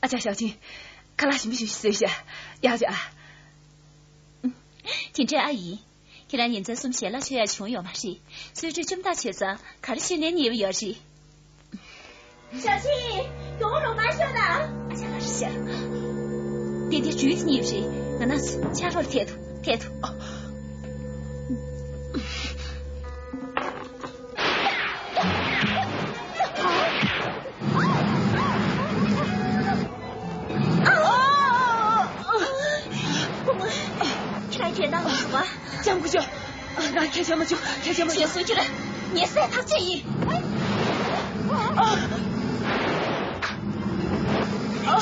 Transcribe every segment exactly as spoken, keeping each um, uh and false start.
ཨ་ཅག་ཞའོ་ཆིན། ཁ་ལག་ཞིམ་པོ་ཞིག་བཟོས་ཤག་ཡག་ཅག་དེ་འདྲ་ཨ་ཡིན། ཁྱེད་རང་ཉིན་མཚན་གསུམ་ཞལ་ལག་མཆོད་ཡག་བྱུང་ཡོད་མ་རེད། གསོལ་མགྲོན་བཅོམ་ཐག་ཆོད་ཙང་ག་རེ་མཆོད་ནའི་ཉེ་བ་ཡོད་རེད། ཞའོ་ཆིན། མགྱོགས་པོ་རོགས་མ་ཤོག་དང་། ཨ་ཅག་ལགས་ཤག་དེ་འདྲའི་ཇུས་ཉེ་བ་རེད། ང་ན་ཆ་རོགས་ཐད་དུ་ཐད་དུ། ཁྱེད་རང་ཁྱེད་ནང་ལ་སོང་བ། ལྕམ་སྐུ་ཞབས། ང་ཁྱེད་ཤ་མ་བཅུག་ཁྱེད་ཤ་མ་བཅུག་སུ་ཁྱེད་རང་ངས་བསད་ཐག་ཆོད་ཡིན།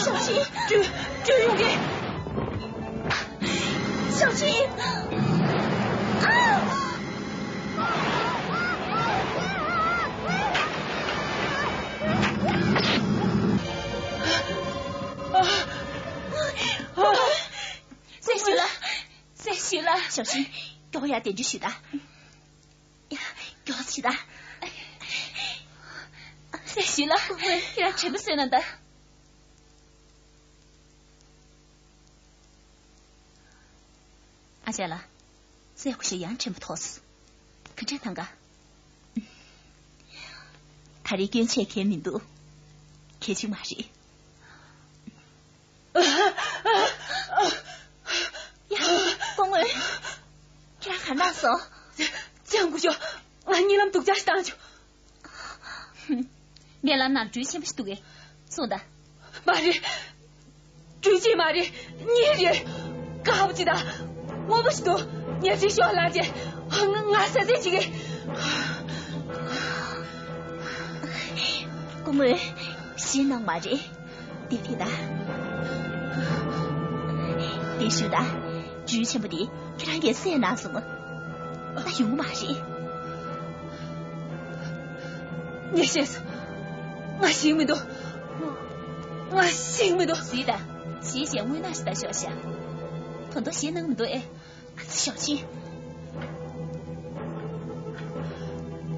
ཞའོ་ཆིན། བྲོས་བྲོས་ཡོང་གི། ཞའོ་ཆིན། བསད་ཤོག་ལ། བསད་ཤོག་ལ། ཞའོ་ཆིན། མགྱོགས་ཡ་གདན་འདྲེན་ཞུས་དང་། ཡ། མགྱོགས་ཤིག་དང་། བསད་ཤོག་ལ། ཁྱེད་རང་དྲན་པ་གསོས་གནང་དང་། ཨ་ཅག་ལགས། སྲས་སྐུ་ཞབས་ཡང་དྲན་པ་ཐོར་སོང་། ག་འདྲ་གནང་ག་ད་རེས་སྐྱོན་ཆེ་གང་མི་འདུག་གལ་ཆེ་མ་རེད། ཡ། སྐུ་ངོ། ཁྱེད་རང་ག་འདྲ་སོང་། ལྕམ་སྐུ་ཞབས། ང་གཉིད་ལམ་སྡུག་ཅག་ཞིག་བཏང་བྱུང་། ངའི་ལམ་ནང་སྦྲུལ་ཆེན་པོ་ཞིག་འདུག་གས། སོང་ད། མ་རེད། སྦྲུལ་ཆེན་མ་རེད། གཉན་རེད། དཀར་པོ་ཅིག་དང་། སྔོན་པོ་ཞིག་འདུག་ཉལ་ཁྲིའི་ཤོག་ལངས་རྗེས། ང་ང་ཟ་ཟིག་བྱེད་གི། སྐུ་ངོ། ཞེད་སྣང་མ་རེད། དེ་དེ་ད། དེ་ཞུ་ད། སྦྲུལ་ཆེན་པོ་དེ་ཁྱེད་རང་གིས་བསད་གནང་སོང་ངོ་། ད་ཡོང་མ་རེད། ངས་ཤེས་སོང་། ང་ཞིག་མི་འདུག་ང་ཞིག་མི་འདུག་གཟིགས་དང་། ཞེད་བྱས་དངོས་གནས་ཤིག་ད་ཤོག་ཤག་ད་དུང་ཞེད་སྣང་མི་འདུག་ཨེ། ཞའོ་ཆིན།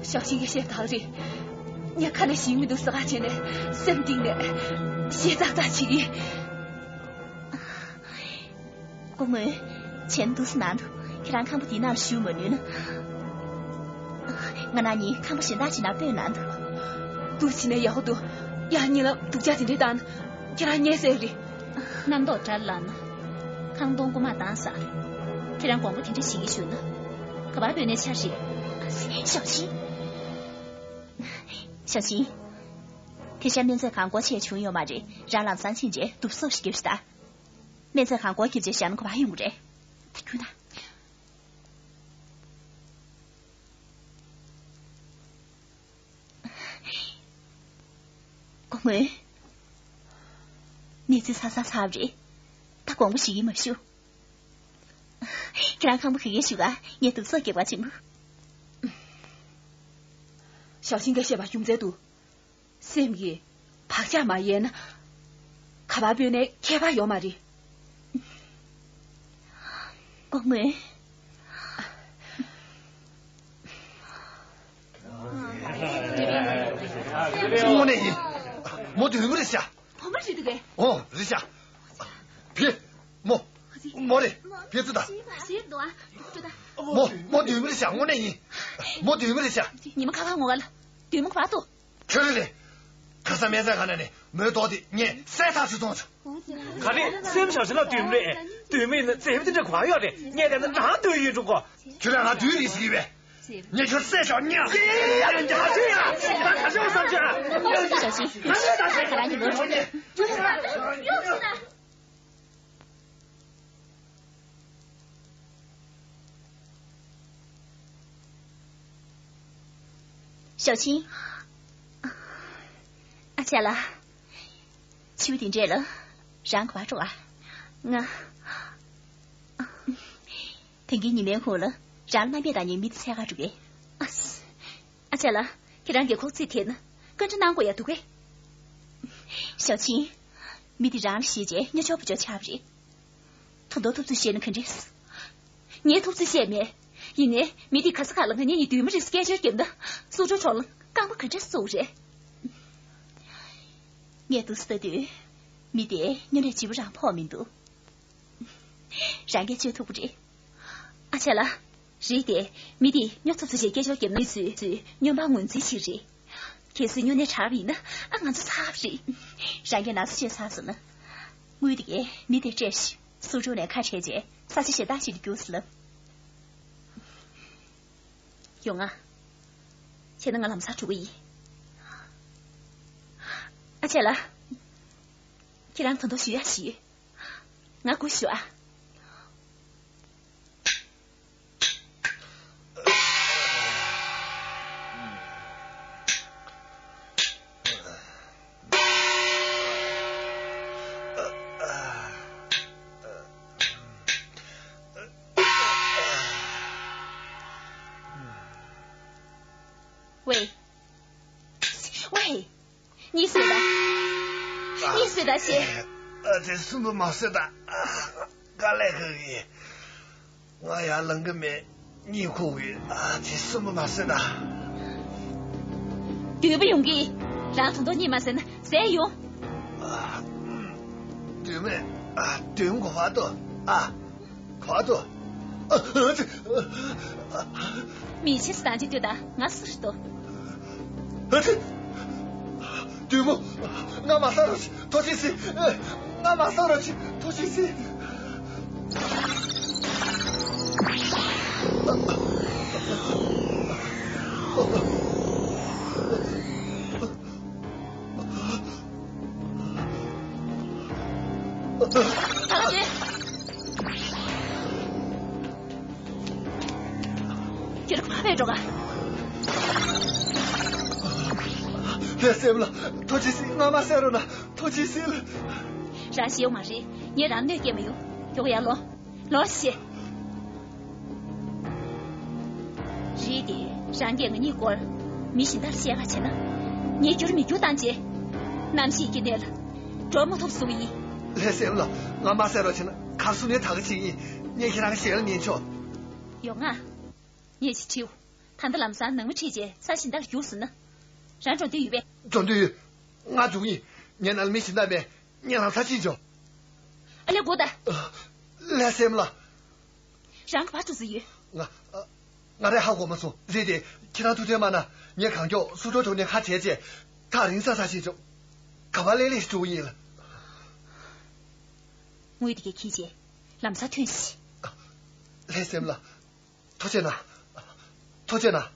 ཞའོ་ཆིན་གྱིས་བཤད་ཐག་རེད། ངས་ཁ་ནས་ཞིག་མི་འདུག་ཟེར་ག་བྱས་ནས་སེམས་གཏིང་ནས་ཞེད་ཙག་ཙག་བྱེད་ཀྱི། སྐུ་ངོ། བྱས་ན་འདུག་སེ་གནང་དུ། ཁྱེད་རང་ཁང་པ་འདིའི་ནང་ལ་བཞུགས་མ་ནུས་ན། ང་རང་གཉིས་ཁང་པ་གཞན་དག་ཅིག་ནང་སྤོས་གནང་དུ། འདུག་བྱས་ན་ཡག་པོ་འདུག་ཡང་གཉིད་ལམ་སྡུག་ཅག་དེ་འདྲ་བཏང་ན་ཁྱེད་རང་ཉལ་སྲིད་རེད། རྣམ་རྟོག་དགྲར་ལངས་ན། ཁང་སྟོང་རྐུ་མ་བཏང་ས། ཁྱེད་རང་དགོངས་པ་དེ་འདྲ་བཞེས་ཀྱི་བཞུགས་ན། ག་པར་འབོད་ནའི་འཆར་རེད། ཞའོ་ཆིན། ཞའོ་ཆིན། དེ་ཤ་སྨན་རྫས་གང་སྐོར་ཆེད་བྱུང་ཡོད་མ་རེད། རང་ལམ་སང་ཕྱིན་རྗེས་དུབ་སོགས་ཤིག་རྒྱབ་ཤི་ད། སྨན་རྫས་གང་སྐོར་རྒྱབ་རྗེས་བཞག་ན་ག་པར་ཡོང་གི་རེད། ད་ཁྱོད་ན། སྐུ་ངོ། གནས་ཚུལ་ཚ་ཚ་ཚ་བ་རེད། ད་དགོངས་པ་བཞེས་ཀྱི་མ་བཞུགས། ཁྱེད་རང་ཁང་པ་ག་གེ་བཞུགས་ཨ། ངས་དུབ་སོགས་རྒྱབ་པ་བྱེད་མོ། ཞའོ་ཆིན་གྱིས་བཤད་པ་རྒྱུ་མཚན་འདུག་སེམས་ཀྱི་བག་ཆགས་མ་ཡལ་ན། ག་པར་འབོད་ནའི་ཁྱད་པར་ཡོད་མ་རེད། སྐུ་ངོ། དངོས་གནས་ཡིན། མོ་དུས་མི་རེད་ཤག་བུ་མོ་རེད་འདུག་གས། ཨོ་རེད་ཤག་བེ། མོ། མོ་རེད། བེ་ཙི་ད། ཞེས་འདུག་ཨ། མོ། མོ་དུས་མི་རེད་ཤག་དངོས་གནས་ཡིན། མོ་དུས་མི་རེད་ཤག་ཉི་མ་ཁ་ཁ་ངོ་ག་ལ། དུས་མོ་ག་པར་འདུག་ཁྱོད་རེད། ཁ་སང་སྨན་རྩིས་ཁང་ནས་མོའི་རྡོག་དེ་ངས་གསལ་ཐག་ཆོད་མཐོང་བྱུང་། ག་རེ། སེམས་ཞབས་ཕྱི་ལ་དུས་མི་རེད། དུས་མི་ཡིན་ན་རྩེད་མོ་དེ་འདྲ་གོ་ཡོད་རེད། ངས་བལྟས་ན་རང་དུས་ཡིན་འགྲོ་གོ་ཁྱོད་ལ་ང་དུས་རེད་ཟེར་གི་བས། ངས་ཁྱོད་བསད་ཤོག་ཉག་ཡ་ཡ་ཡ་ཡ་ཡ་ཡ། ད་ག་ཤོག་བསམ་ཤོག་ང་ལས་ད་ཤེས། ང་ལས་ད་ཤེས། ང་རང་གི་ལོ་རྒྱུས། ཞའོ་ཆིན། ཨ་ཅག་ལགས། ཕྱི་པོ་དེ་འདྲས་ལ། རང་ག་པར་འགྲོ་ཨ། ང་། དེང་གི་ཉི་མའི་གུང་ལ་རང་རྣམ་པས་དང་ཉེ་མི་དེ་འཚོལ་ག་འགྲོ་གི། ཨ་ཅག་ལགས། ཁྱེད་རང་གི་ཁོག་ཚིག་དེ་ན་བཀའ་འདྲི་གནང་དགོས་ཡ་འདུག་གས། ཞའོ་ཆིན། མི་དེ་རང་ལ་ཞེད་བྱས་སྨྱོ་ཆོག་པོ་ཅོག་ཆགས་པ་རེད། ད་དུང་ཐུབ་ཚོད་བཤད་ན་ག་འདྲས། ངས་ཐུབ་ཚོད་བཤད་མེད། ཡིན་ནའི་མི་དེ་ག་ས་ག་ལ་ང་གཉིས་ནི་དུས་མ་རིག་སྐད་ཆ་རྒྱབ་ན་སུ་ཁྲོ་ཁྲོ་ལ་རྐང་པ་ག་འདྲས་བཙུགས་རེད། ངས་འདུག་སེ་ལྟ་དུས། མི་དེ་སྨྱོ་ནས་བྱིས་པ་རང་ཕོག་མི་འདུག་རང་གིས་བཅོས་ཐུབ་ཀྱི་རེད། ཨ་ཅག་ལགས། རེད་དེ། མི་དེ་སྨྱོ་ཐུབ་ཚོད་བྱས་སྐད་ཆ་རྒྱབ་ན་མི་ཚོས་ཚོས་སྨྱོན་པ་ངོས་འཛིན་བྱེད་རེད། གལ་སྲིད་སྨྱོ་ནས་དྲག་པ་ཡིན་ན་ཨ་ང་ཚོ་ཚར་བ་རེད། རང་གིས་ན་ཚ་བཅོས་ཚར་སོང་ན། དངུལ་དེ་གས་མི་དེར་སྤྲད་ཤིག་སུ་ཁྲོ་ནས་ཁ་བྲལ་རྗེས་ས་ཆ་གཞན་དག་ཅིག་ཏུ་རྒྱུགས་ཟེར་ལབ། ཡོང་ང་། བྱས་ན་ང་ལམ་སང་འགྲོ་གི་ཡིན། ཨ་ཅག་ལགས། ཁྱེད་རང་ད་དུང་ཞུ་ཡ་ཞིག་ཡོད། ང་སྒུག་ཞུ་ཨ། ཝེ། ཝེ། གཉིད་སད་ད། གཉིད་སད་ད་ཞེས། ཨ་ཅེ་སུན་པོ་མ་སད་ད། དཀའ་ལས་ཁག་གི། ང་ཡར་ལངས་གི་མེད། གཉིད་ཁུག་གི། ཨ་ཅེ་སུན་པོ་མ་སད་ད། འདོད་པ་ཡོང་གི། རང་ད་དུང་གཉིད་མ་སད་ན་ཟས་ཡོང་། ཨ། འདོད་མེད། ཨ། འདོད་མགོ་བ་དོ། ཨ། བར་དུ། ཨ། ཨ། ཙི། མི་ཕྱིར་སང་ཅི་ལྟོས་དང་ང་སུ་ཞིག་ལྟོས། ཨ། ཙི། བདུད་མོ། ང་མ་ས་རོ་ཆི་ཐོ་ཅི་སི། ང་མ་ས་རོ་ཆི་ཐོ་ཅི་སི། ད་ལྟ་དེ། ཁྱེད་རང་ཕར་འགྲོ་ག་ལྷ་སྲས་ལ་ཐུགས་རྗེ་གཟིགས། ང་མ་བསད་རོགས་གནང་། ཐུགས་རྗེ་གཟིགས་ལ། རང་ཤི་ཡོང་མ་རེད། ངས་རང་གནོད་སྐྱེལ་མི་ཡོང་། མགྱོགས་ཡར་ལོངས། ལོངས་ཤིག་རེད་དེ། རང་གིས་ང་གཉིས་སྐོར་མི་གཞན་དག་ལ་བཤད་པ་བྱས་ན། ངས་འགྱུར་མི་འགྱུར་བཏང་རྗེས། རྣམ་ཤེས་ཀྱི་གནས་ལ་འགྲོ་མ་ཐུབ་བཟོ་གི་ཡིན། ལྷ་སྲས་ལ་ང་མ་བསད་རོགས་བྱས་ན་གར་སོང་ནས་ད་ག་བྱེད་ཀྱི་ཡིན། ངས་ཁྱེད་རང་གི་ཞལ་ལ་ཉན་ཆོག་ཡོང་ང་། ངས་ཅིག་དྲིའོ། ད་ལྟ་ལམ་སང་ནང་མི་ཁྲིད་རྗེས་ས་གཞན་དག་ལ་རྒྱུགས་སོང་ན། རང་འགྲོ་འདོད་ཡོད་པས། འགྲོ་འདོད་ཡོད། ང་འགྲོ་གི་ཡིན། ངའི་ནང་ལ་མི་གཞན་དག་མེད། ངས་ལམ་སང་ཕྱིན་ཆོག་ཨ་ལས་སྒུག་ད། ལྷ་སྲས་ལ། རང་ག་པར་འགྲོ་རྩིས་ཡོད། ང་། ང་རང་ཧ་གོ་མ་སོང་། རེད་དེ། ཁྱེད་རང་ཐུགས་ཁྲལ་མ་གནང་། ངས་གང་མགྱོགས་སུ་ཁྲོ་ཁྲོ་ནས་ཁ་བྲལ་རྗེས། ཐག་རིང་ས་ས་ཕྱིན་ཆོག་ག་པར་སླེབས་སླེབས་ཤིག་འགྲོ་གི་ཡིན་ལ། དངུལ་དེ་གས་ཁྱེར་རྗེས་ལམ་སང་ཐོན་ཤིག་ལྷ་སྲས་ལ། ཐུགས་རྗེ་གནང་། ཐུགས་རྗེ་གནང་།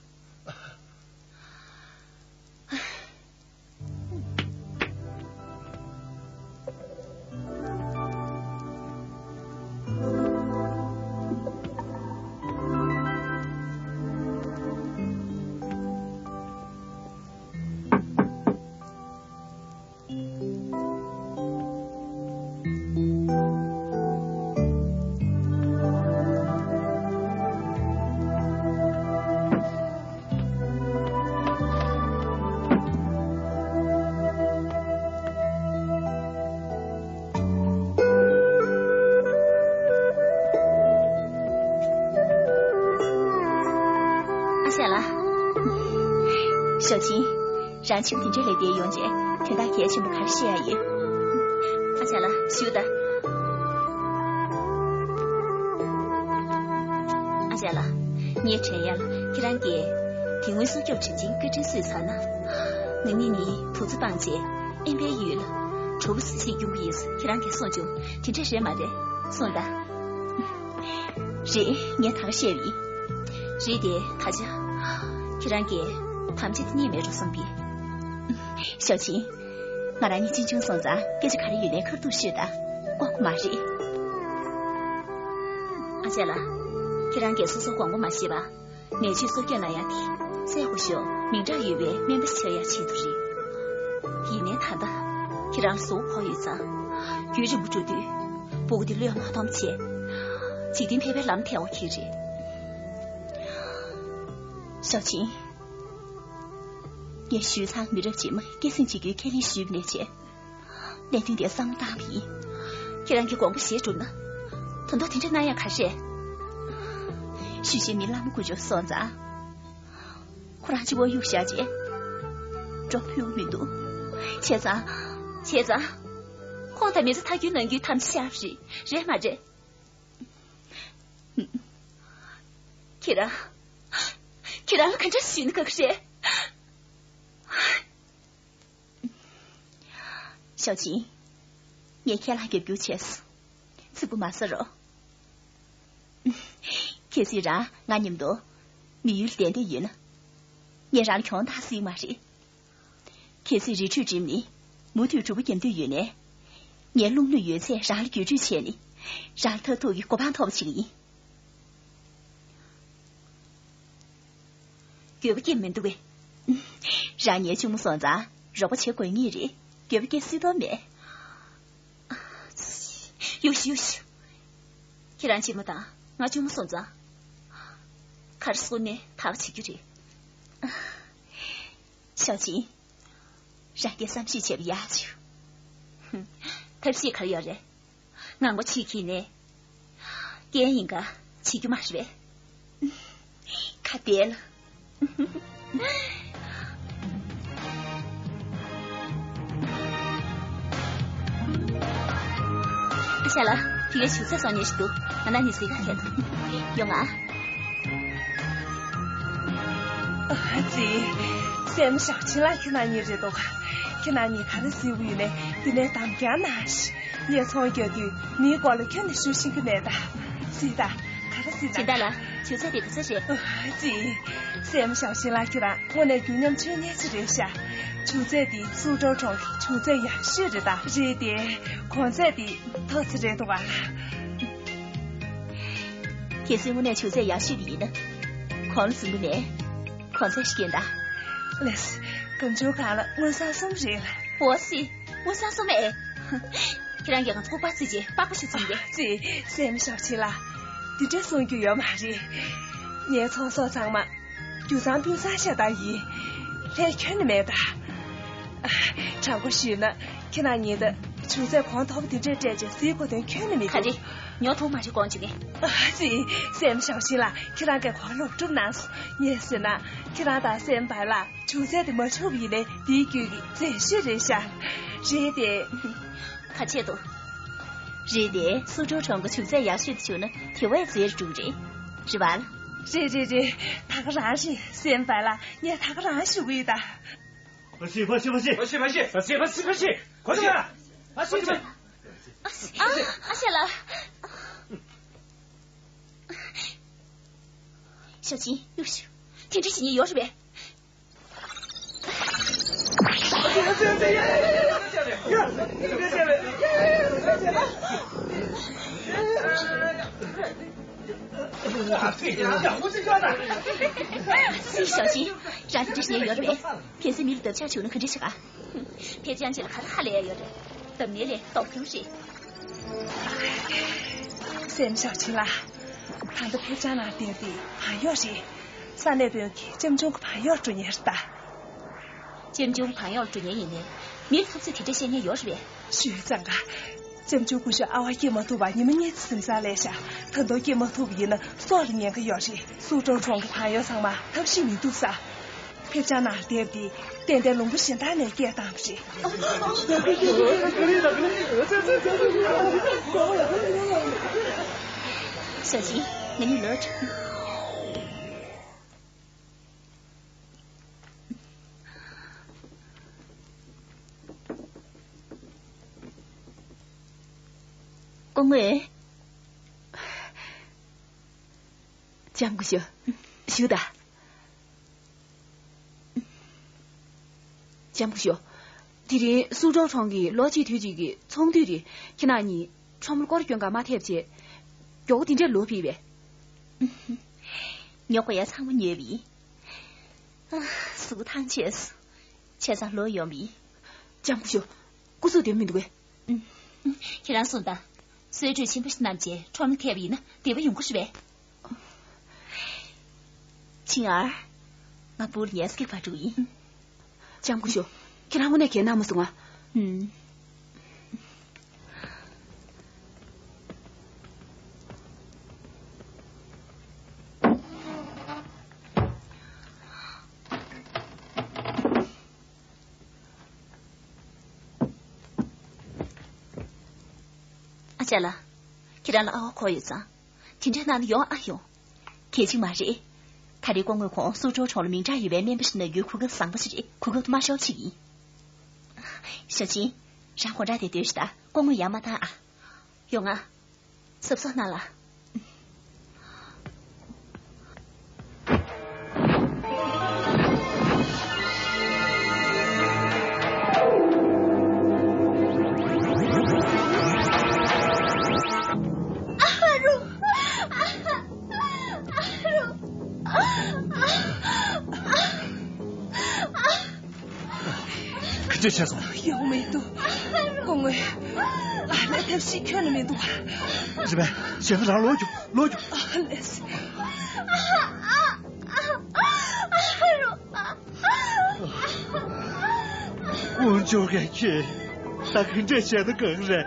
ཨ་ཤ་ལགས། ཞའོ་ཆིན། རང་ཕྱིར་དེ་འདྲའི་ལས་དེ་ཡོང་རྗེས་དོན་དག་གལ་ཆེན་པོ་ག་རེ་བཤད་ཡ་ཡོད། ཨ་ཅག་ལགས་ཞུ་ད། ཨ་ཅག་ལགས། ངས་དྲན་ཡ་ལ་ཁྱེད་རང་གིས་དེ་སྔོན་སྲུང་སྐྱོབ་དྲིན་ཆེན་བཀའ་དྲིན་གསོས་ཚར་ན། ང་གཉིས་ནི་བུ་ཚ་སྤངས་རྗེས་དབེན་པའི་ཡུལ་ལ་གྲོགས་པོ་སུ་ཞིག་སྐྱོང་གི་ཡིན་ཟེར་ཁྱེད་རང་གིས་གསུངས་བྱུང་། དེ་འདྲ་རེད་མ་རེད། གསུངས་ད། རེད། ངས་ད་ག་བཤད་པ་ཡིན། རེད་དེ་ད་ཆ། ཁྱེད་རང་གིས་དམ་བཅའ་དེ་རྙེད་མེད་འགྲོ་བསམ་པས། ཞའོ་ཆིན། ང་རང་གཉིས་གཅེན་གཅུང་སོང་ཙང་སྐད་ཆ་ག་རེ་ཡོད་ནའི་ཁ་ཐུག་ཤོད་དང་། ཀོ་ཀོ་མ་རེད། ཨ་ཅག་ལགས། ཁྱེད་རང་གིས་སོ་སོ་དགོངས་པ་མ་བཞེས་པ། ནད་བཅོས་གསོ་སྐྱོང་གནང་ཡག་དེ་སྲས་སྐུ་ཞབས་མིང་གྲགས་ཡོད་པའི་སྨན་པ་ཞིག་ཆགས་ཡག་ཆེད་དུ་རེད། ཡིན་ནའི་ད་ལྟ་ཁྱེད་རང་ལ་བཟོ་བོ་ཕོག་ཡོད་ཙང་། རྒྱུན་རིང་པོ་འགྲོ་དུས་སྤུ་གུ་དེ་བློས་མ་ཐོངས་བྱས། འཇིག་རྟེན་ཕལ་པའི་ལམ་ཐེག་པ་གི་རེད། ཞའོ་ཆིན། ངས་ཞུས་ཚང་མི་རབས་རྗེས་མ་སྐྱེད་སྲིང་བྱེད་རྒྱུའི་ཁས་ལེན་ཞུས་པ་ནས་བྱས། གནད་དོན་དེ་བསམ་བློ་བཏང་བ་ཡིན། ཁྱེད་རང་གིས་དགོངས་པ་བཞེས་གྲུབ་ན། ད་དུང་དེ་འདྲ་གནང་ཡག་ག་རེ་རེད། ཞུས་བྱས་མི་བླ་མ་སྐུ་ཞབས་སོང་ཙང་། ཁོ་རང་སྤྱི་བོར་གཡུག་བཞག་རྗེས། འགྲོ་ཕོད་ཀྱི་མི་འདུག་བྱས་ཙང་། བྱས་ཙང་། ཁོང་དང་མི་ཚེ་མཐའ་རྒྱུད་ནང་རྒྱུད་ཐམས་ཅད་བཤད་པ་རེད། རེད་མ་རེད། ཁྱེད་རང་། ཁྱེད་རང་ལ་ག་འདྲ་ཞུས་ན་དགའ་གི་རེད། ཞའོ་ཆིན། ངས་ཁྱེད་ལ་རྒྱབ་སྐྱོར་བྱས་སོང་། ཚིག་པ་མ་ཟ་རོགས། གལ་སྲིད་རང་ང་མཉམ་དུ་མི་ཡུལ་བསྡད་འདོད་ཡོད་ན། ངས་རང་ལ་གྱོང་བཏང་སྲིད་མ་རེད། གལ་སྲིད་རི་ཁྲོད་འགྲིམས་ནས་མུ་མཐུད་གྲོགས་པོ་རྒྱག་འདོད་ཡོད་ནའི། ངས་རླུང་ལུད་ཡོད་ཚད་རང་ལ་བརྒྱུད་སྤྲོད་བྱས་ནས། རང་ལ་མཐར་ཐུག་གི་གོ་འཕང་ཐོབ་པ་བྱེད་ཀྱི་ཡིན། འགྱོད་པ་སྐྱེ་མི་འདུག་གས། རང་ངའི་གཅུང་མོ་སོང་ཙང་རོགས་པ་བྱེད་དགོས་ངེས་རེད། འགྱོད་པ་སྐྱེ་སྲིད་དོན་མེད། གཡུག་ཤོག་གཡུག་ཤོག་ཁྱེད་རང་གཅེན་མོ་དང་ང་གཅུང་མོ་སོང་ཙང་། ག་རེ་བཟོ་ནའི་ཐབས་བྱེད་རྒྱུ་རེད། ཞའོ་ཆིན། རང་གིས་བསམ་ཤེས་བྱས་པ་ཡག་བྱུང་། ཐབས་ཤེས་ག་རེ་ཡོད་རེད། ངང་པ་ཕྱིས་ཁྱེར་ནས། རྐྱེན་ཡིན་ག་བྱེད་རྒྱུ་མ་རེད་པས། ཁ་བདེ་ལ། ཨ་ཤ་ལགས། དེ་གའི་ཆུ་ཚོད་སོང་ཉེ་ཞིག་འདུག་ང་ན་ནི་གཟིགས་ག་ཐད་དུ། ཡོང་ང་། ཨ་ཙི། སྲས་མོ་ཞའོ་ཆིན་ལགས་ཁྱེད་རང་གཉིས་རེད་འདུག་ཁྱེད་རང་གཉིས་ག་རེ་ཟེར་བ་ཡིན་ནའི་འདི་ནས་འདམ་རྒྱག་གནང་ཞིག་ངས་ཚོང་རྒྱག་དུས་མིའི་མགོ་ལ་ཁྱོན་ནས་གཞུ་ཤེས་ཀྱི་མེད་ད། གཟིགས་དང་། ག་རེ་གཟིགས་དང་། སྦྱིན་བདག་ལགས། ཆུ་ཚོད་དེ་ག་ཚོད་རེད། ཨ་ཙི། སྲས་མོ་ཞའོ་ཆིན་ལགས་ཁྱེད་རང་དངོས་གནས་རྒྱུ་ཉམས་ཆུང་ཉེས་ཅིག་རེད་ཤག་ཆུ་ཚོད་དེ་སུའུ་ཀྲོའུ་གྲོང་གི་ཆུ་ཚོད་ཡག་ཤོས་རེད་ད། རེད་དེ། གོང་ཚད་དེ་མཐོ་ཙམ་རེད་འདུག་ག་གལ་སྲིད་དངོས་གནས་ཆུ་ཚད་ཡག་ཤོས་དེ་ཡིན་ན། གོང་ལ་གཟིགས་པ་ནས་གོང་ཚད་ཤིག་ཡིན་ད། ལགས་སོ། སྒམ་ཆུང་སྒང་ལ་དངུལ་སྲང་གསུམ་རེད་ལགས། འོ་སི། དངུལ་སྲང་གསུམ་ཨེ། ཁྱེད་རང་གིས་ང་ཚོ་ཁུག་པ་བརྩིས་རྗེས་པགས་པ་ཞིག་བཙུམས་ཏེ། ཙི། སྲས་མོ་ཞའོ་ཆིན་ལགས། འདི་འདྲ་གསུང་རྒྱུ་ཡོད་མ་རེད། ངའི་ཚོང་ཟོག་ཚང་མ་རྒྱུ་ཚང་སྤུས་གཙང་ཤ་སྟག་ཡིན། ལྷད་ཁྱོན་ནས་མེད་ད། དྲང་པོ་ཞུས་ན་ཁྱེད་རང་ཉིད་ཆུ་ཚད་གོང་མཐོ་པོ་འདི་འདྲས་སྤྲད་རྗེས་གཟིགས་དགོས་དོན་ཁྱོན་ནས་མི་འདུག་ག་རེ། ཉོ་ཐུབ་མ་རེད་དགོངས་བྱེད་ངས། ཙི། སྲས་མོ་ཞའོ་ཆིན་ལགས། ཁྱེད་རང་གིས་གོ་ལོག་སྒྲུབ་གནང་སོང་། ངས་ཟེར་ན་ཁྱེད་རང་དང་སྲས་མོ་བའི་ལགས། ཆུ་ཚད་དེ་མ་ཆུག་པ་ཡིན་ནའི་དེའི་རྒྱུད་ཀྱི་མཛེས་ཤོས་རེད་ཤག་རེད་དེ། ག་ཆེད་དུ། རེད་དེ། སུའུ་ཀྲོའུ་གྲོང་གི་ཆུ་ཚད་ཡག་ཤོས་དེ་བྱུང་ན་དེ་བས་མཛེས་རུ་འགྲོ་གི་རེད། རེད་པ། རེད་རེད་རེད། ད་ག་རང་རེད། སྲས་མོ་བའི་ལགས། ངས་ད་ག་རང་ཞུ་གི་ཡོད་ད། མ་ཤི་མ་ཤི་མ་ཤི། མ་ཤི་མ་ཤི། མ་ཤི་མ་ཤི་མ་ཤི། གོ་ཐུབ་ན། མ་ཤི་མ་ཤི། ཨ་ཤ་ལགས། ཞའོ་ཆིན། གཡུག་ཤོག་དེ་འདྲ་བྱེད་ཉེན་ཡོད་རེད་པས། སྲས་ཞའོ་ཆིན། རང་དེ་འདྲ་བྱེད་ཉེན་ཡོད་རེད་པས། གལ་སྲིད་མི་ལ་འདབ་ཆགས་བྱུང་ན་ག་འདྲ་བྱེད་ག་ཕེབས་རྐྱང་ཅིག་ལ་ག་རེ་ཧ་ལས་ཡ་ཡོད་རེད། འདབ་ནས་ལས་ལྡོག་ཁྱོང་རེད། སྲས་མོ་ཞའོ་ཆིན་ལགས། ད་ལྟ་ཕེབས་རྐྱང་ནང་བསྡད་དེ་བང་གཡོག་རེད། ས་གནས་དཔོན་གྱིས་ལྕམ་ཆུང་གི་བང་གཡོག་འགྲོ་ཉེན་རེད་ད། ལྕམ་ཆུང་བང་གཡོག་འགྲོ་ཉེན་ཡིན་ནའི། མི་ལ་ཐུབ་ཚོད་དེ་འདྲ་བཤད་ཉེན་ཡོད་རེད་པས། ཞུས་ཙང་ག་ལྕམ་ཆུང་སྐུ་ཞབས་ཨ་ཝ་སྐྱེས་མ་ཐུབ་པར་ཉི་མ་གཉིས་ཙམ་གཟིམ་ཚང་ལས་ཤག་ད་དུང་སྐྱེས་མ་ཐུབ་པ་ཡིན་ན་སྲོག་ལ་ཉེན་ཁ་ཡོད་རེད། སུའུ་ཀྲོའུ་གྲོང་གི་བང་གཡོག་ཚང་མ་ཐབས་ཤེས་མི་འདུག་ས། ཕེབས་བྱ་ནང་དེབ་འདི་ཏན་ཏན་ལུང་པ་གཞན་དག་ནས་སྐད་བཏང་བ་རེད། ཞའོ་ཅིན། ང་གཉིས་ལོག་སྐུ་ངོ། ལྕམ་སྐུ་ཞབས། བཞུགས་དང་། ལྕམ་སྐུ་ཞབས། དེ་རིང་སུའུ་ཀྲོའུ་གྲོང་གི་ལོ་གཅིག་དུས་གཅིག་གི་ཚོགས་འདུ་རེད། ཁྱེད་རང་གཉིས་ཁྲོམ་ལ་སྐོར་སྐྱོད་ག་མ་ཐེབས་བྱས། མགྱོགས་པོ་དེ་འདྲ་ལོག་ཕེབས་པས། ཉོ་དགོས་ཡ་ཚང་མ་ཉོས་པས། ཨ། གཟུགས་པོ་ཐང་ཆད་སོང་། བྱས་ཙང་ལོག་ཡོང་བས། ལྕམ་སྐུ་ཞབས། སྐུ་གཟུགས་བདེ་པོ་མི་འདུག་གས། ཁྱེད་རང་གསུངས་དང་། གསོལ་གྲོས་ཆེན་པོ་ཞིག་བསྣམས་བྱས་ཁྲོམ་ལ་ཐེབས་པ་ཡིན་ན་བདེ་པོ་ཡོང་གི་རེད་པས། ཆིང་ཨར། ང་སྦུག་ལ་ཉལ་ས་གི་ཕར་འགྲོ་གི་ཡིན། ལྕམ་སྐུ་ཞབས། ཁྱེད་རང་དངོས་གནས་གལ་གནང་མ་སོང་ང་། ཨུམ། ཨ་ཅག་ལགས། ཁྱེད་རང་ལ་ཨ་བ་གོ་ཡོད་ཙང་། དེ་འདྲ་གནང་ན་ཡོང་ཨ་ཡོང་། གལ་ཆེན་མ་རེད། ད་རེས་སྐུ་ངོས་ཁོང་སུའུ་ཀྲོའུ་གྲོང་ལ་མིང་གྲགས་ཡོད་པའི་སྨན་པ་ཞིག་ན་རྒྱུའི་གོ་སྐབས་བཟང་པོ་ཞིག་རེད། གོ་སྐབས་དེ་མ་ཤོར་བ་བྱེད་ཀྱི་ཡིན། ཞའོ་ཅིན། རང་དགོང་དག་དེར་སྡོད་ཤོག་དང་། སྐུ་ངོས་ཡར་མར་བཏང་ཨ། ཡོང་ང་། གཟབ་གཟབ་གནང་ལ། ཨ་རོ། ཨ་རོ། ག་འདྲ་བྱས་སོང་། ཡོང་མི་འདུག་སྐུ་ངོ། ཨ་ལས་ཐབས་ཤེས་ཁྱོན་ནས་མི་འདུག་རེད་པས། བྱས་ན་རང་ལོག་རྒྱུག་ལོག་རྒྱུག་ཨ་ལས། དཀོན་མཆོག་གིས་ཁྱེད་ད་ག་འདྲས་བྱས་ན་དགའ་གི་རེད།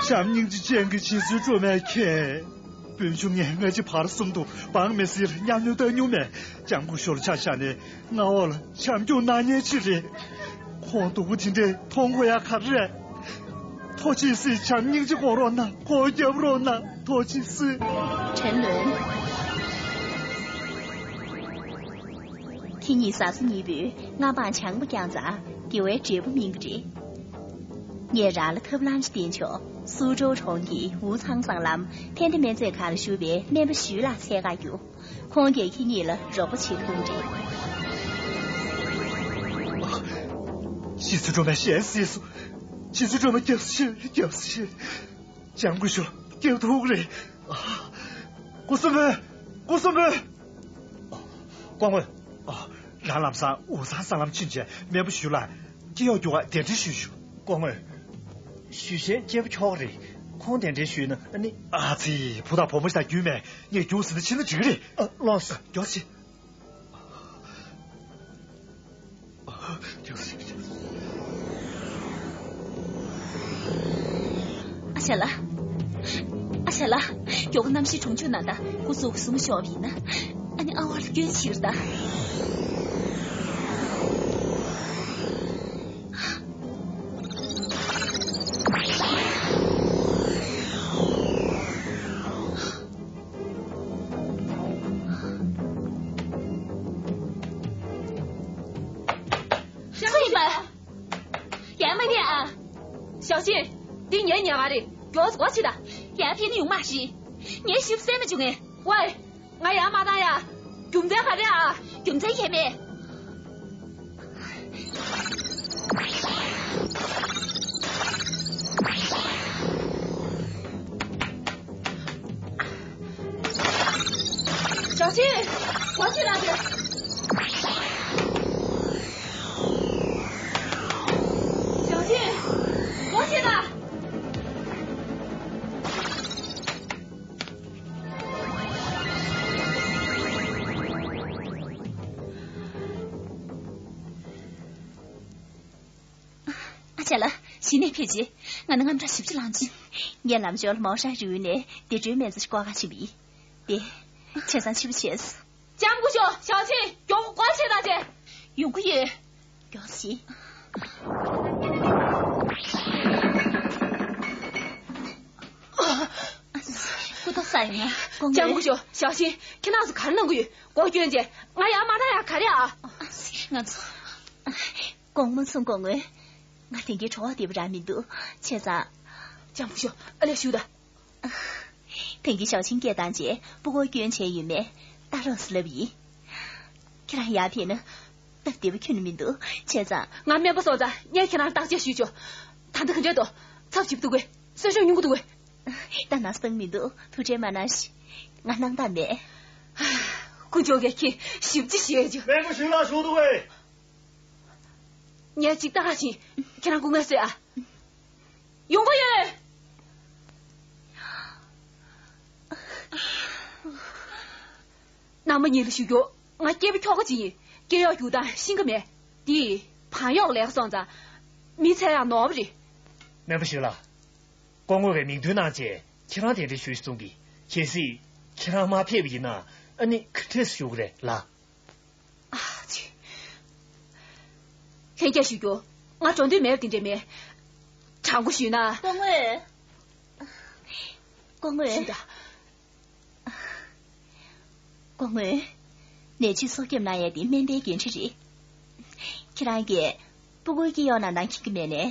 བྱམས་སྙིང་རྗེ་ཅན་གྱི་རྗེ་བཙུན་སྒྲོལ་མས་ཁྱེད། སྤུན་ཆུང་ངས་སྔ་ཕྱི་བར་གསུམ་དུ་འབངས་མི་སེར་ལ་གཉའ་གནོན་བཏང་མྱོང་མེད། ལྕམ་སྐུ་ཞབས་ལ་ཆ་བཞག་ནས་མངའ་འོག་ལ་བྱམས་སྐྱོང་གནང་མཁན་ཅིག་རེད། ཁོང་སྡུག་པོ་དེ་འདྲས་མཐོང་དགོས་ཡ་ག་རེ་རེད། ཐུགས་རྗེ་གཟིགས། བྱམས་སྙིང་རྗེ་སྒོམ་རོགས་གནང་། སྒོ་རྒྱབ་རོགས་གནང་། ཐུགས་རྗེ་གཟིགས། ཁྲེན་ལུན། ཁྱེད་གཉིས་བཟའ་ཚོ་གཉིས་པོས་མངའ་འབངས་བྱམས་པོ་བསྐྱངས་ཙང་དགེ་བའི་འབྲས་བུ་སྨིན་གྱི་རེད། ངས་རང་ལ་ཐབས་ལམ་ཞིག་བསྟན་ཆོག་སུའུ་ཀྲོའུ་གྲོང་གི་ཝུའུ་ཚང་སྲང་ལམ་ཐན་ཏེ་སྨན་རྩིས་ཁང་ལ་བཞུགས་པའི་སྨན་པ་ཞུས་ལགས་འཚོལ་ག་རྒྱུགས། ཁོང་གིས་ཁྱེད་གཉིས་ལ་རོགས་པ་བྱེད་ཐུབ་ཀྱི་རེད། རྗེ་བཙུན་སྒྲོལ་མས་ཞལ་གཟིགས་སོ། རྗེ་བཙུན་སྒྲོལ་མ་སྐྱབས་སུ་མཆི། སྐྱབས་སུ་མཆི། ལྕམ་སྐུ་ཞབས་སྐྱབས་ཐུབ་ཀྱི་རེད། སྐུ་གསོན་པོ། སྐུ་གསོན་པོ། སྐུ་ངོ། རང་ལམ་སང་ཝུའུ་ཚང་སྲང་ལམ་ཕྱིན་བྱས་སྨན་པ་ཞུས་ལགས་སྐྱེལ་ཡོང་རྒྱུ་བ་གདན་འདྲེན་ཞུས་ཞུ། སྐུ་ངོ། ཞུ་བྱའི་སྐྱེས་བུ་ཁྱོ་ག་རེད། ཁོང་གདན་འདྲེན་ཞུས་ན་ཨ་ནི། ཨ་ཙི། བུ་དང་བུ་མོ་ཞིག་དང་རྒྱུས་མེད། ངས་རྒྱུགས་ཟིན་ན་ཕྱིན་ན་འགྲིག་གི་རེད། ཨ། ལགས་སོ། མགྱོགས་ཤིག་ཨ་ཅག་ལགས། ཨ་ཅག་ལགས། མགྱོགས་པོ་གནམ་གཤིས་གྲོང་ཆོད་གནང་དང་། སྐུ་གཟུགས་ཟུངས་ཤོར་བ་ཡིན་ན། ཨ་ནི་ཨ་བར་སྐྱོན་ཕྱིར་དང་། སུ་ཡིན་པ། ཡར་མ་ཉལ་ཨ། ཞའོ་ཅིན། འདི་ངའི་ཉལ་ཁང་རེད། མགྱོགས་སུ་སྒོ་ཕྱེ་དང་། ཡར་ཕེབས་ན་ཡོང་མ་རེད། ངས་ཞིབ་གསལ་མ་བྱུང་ངས། ཝེ། ང་ཡར་མ་བཏང་ཡ། རྒྱུ་མཚན་ག་རེ་ཨ། རྒྱུ་མཚན་ཡེ་མེད། ཞའོ་ཅིན། སྒོ་ཕྱེ་ལགས་ཏེ། ཞའོ་ཅིན། སྒོ་ཕྱེ་ལགས། ཨ་ཅག་ལགས། གཞི་ནས་ཕེབས་རྗེས་ང་ནི་དངངས་སྐྲག་ཞེ་པོ་ཅིག་ལངས་བྱུང་། ངས་ལམ་ཞོར་ལ་མའོ་ཧྲན་རི་ཝུའུ་ནས་བདེ་སྒྲོལ་སྨན་རྩིས་ཤིག་བསྐོར་ག་ཕྱིན་པ་ཡིན། དེ། བྱས་ཙང་འཕྱི་པོ་བྱས་སོང་། ལྕམ་སྐུ་ཞབས། ཞའོ་ཆིན་མགྱོགས་པོ་སྒོ་ཕྱེ་དང་བྱས། ཡོང་གི་ཡོད། མགྱོགས་ཤིག་སྐུ་ཐོག་ས་ཡིན་ང་། སྐུ་ངོ། ལྕམ་སྐུ་ཞབས། ཞའོ་ཆིན། ཁྱེད་རང་ཚོ་ག་རེ་གནང་གི་ཡོད། སྒོ་སྐྱོན་བྱས། ང་ཡར་མ་བཏང་ཡག་ག་རེ་ཨ། ང་ཚོ། དགོངས་མ་ཚོམས་སྐུ་ངོ། ང་དེང་གི་གྲོད་ཁོག་བདེ་པོ་རང་མི་འདུག་བྱས་ཙང་། ལྕམ་སྐུ་ཞབས། ཨ་ལས་ཞུ་དང་། དེང་གི་ཞའོ་ཆིན་སྐད་བཏང་རྗེས་སྤུ་གུ་སྐྱོན་བྱས་ཡོད་མེད་ལྟ་རོགས་ཟེར་ལབ་ཡིན། ཁྱེད་རང་ཡར་ཕེབས་ན་སྟབས་བདེ་པོ་ཁྱོན་ནས་མི་འདུག་བྱས་ཙང་། ང་སྨན་པ་སོང་ཙང་ངས་ཁྱེད་རང་བརྟག་དཔྱད་ཞུས་ཆོག་ད་ལྟ་ག་འདྲས་འདུག་ཚབས་ཆེ་པོ་འདུག་གས། གསོན་ཤུགས་ཉུང་གི་འདུག་གས། ད་ན་སྟངས་མི་འདུག་ཐུགས་ཁྲལ་མ་གནང་ཞིག་ང་སྣང་དག་མེད། དཀོན་མཆོག་གིས་ཁྱེད་ཞིབ་ཅིག་ཤེས་ཀྱི། སྨན་པ་ཞུས་ལགས་ཞུ་འདུག་གས། ངས་ཅིག་ལྟ་ག་ཕྱིན། ཁྱེད་རང་སྐུ་ངལ་གསོས་ཨ། ཡོང་གི་ཡོད། རྣམ་པ་གཉིས་ལ་ཞུ་རྒྱུ། ང་སྐྱེས་པ་ཁྱོ་ག་ཅིག་ཡིན། སྐྱེ་གཡོག་རྒྱུག་སྟངས་ཤེས་ཀྱི་མེད། དེ་བང་གཡོག་ལས་ཀ་སོང་ཙང་། མི་འཚོལ་ཡག་ནོར་བ་རེད། སྨན་པ་ཞུས་ལགས། སྐུ་ངོ་བའི་མིག་མདུན་གནང་བྱས་ཁྱེད་རང་གདན་འདྲེན་ཞུ་ཞུ་གསུང་གི། གལ་སྲིད་ཁྱེད་རང་མ་ཕེབས་པ་ཡིན་ན་ཨ་ནི་ག་འདྲས་ཞུ་གི་རེད་ལགས། ཨ་ཙི། ལྷན་རྒྱས་ཞུ་རྒྱུ། ང་འགྲོ་འདོད་མེད་པ་དེ་འདྲས་མེད། དྲང་པོ་ཞུས་ན། སྐུ་ངོ། སྐུ་ངོ། ཞུ་དང་། སྐུ་ངོ། ནད་བཅོས་སྲོག་སྐྱོབ་གནང་ཡས་དེ་སྨན་པའི་འགན་འཁྲི་རེད། ཁྱེད་རང་གིས་སྤུ་གུའི་སྐྱེ་གཡོག་གནང་སྟངས་མཁྱེན་གྱི་མེད་ནས།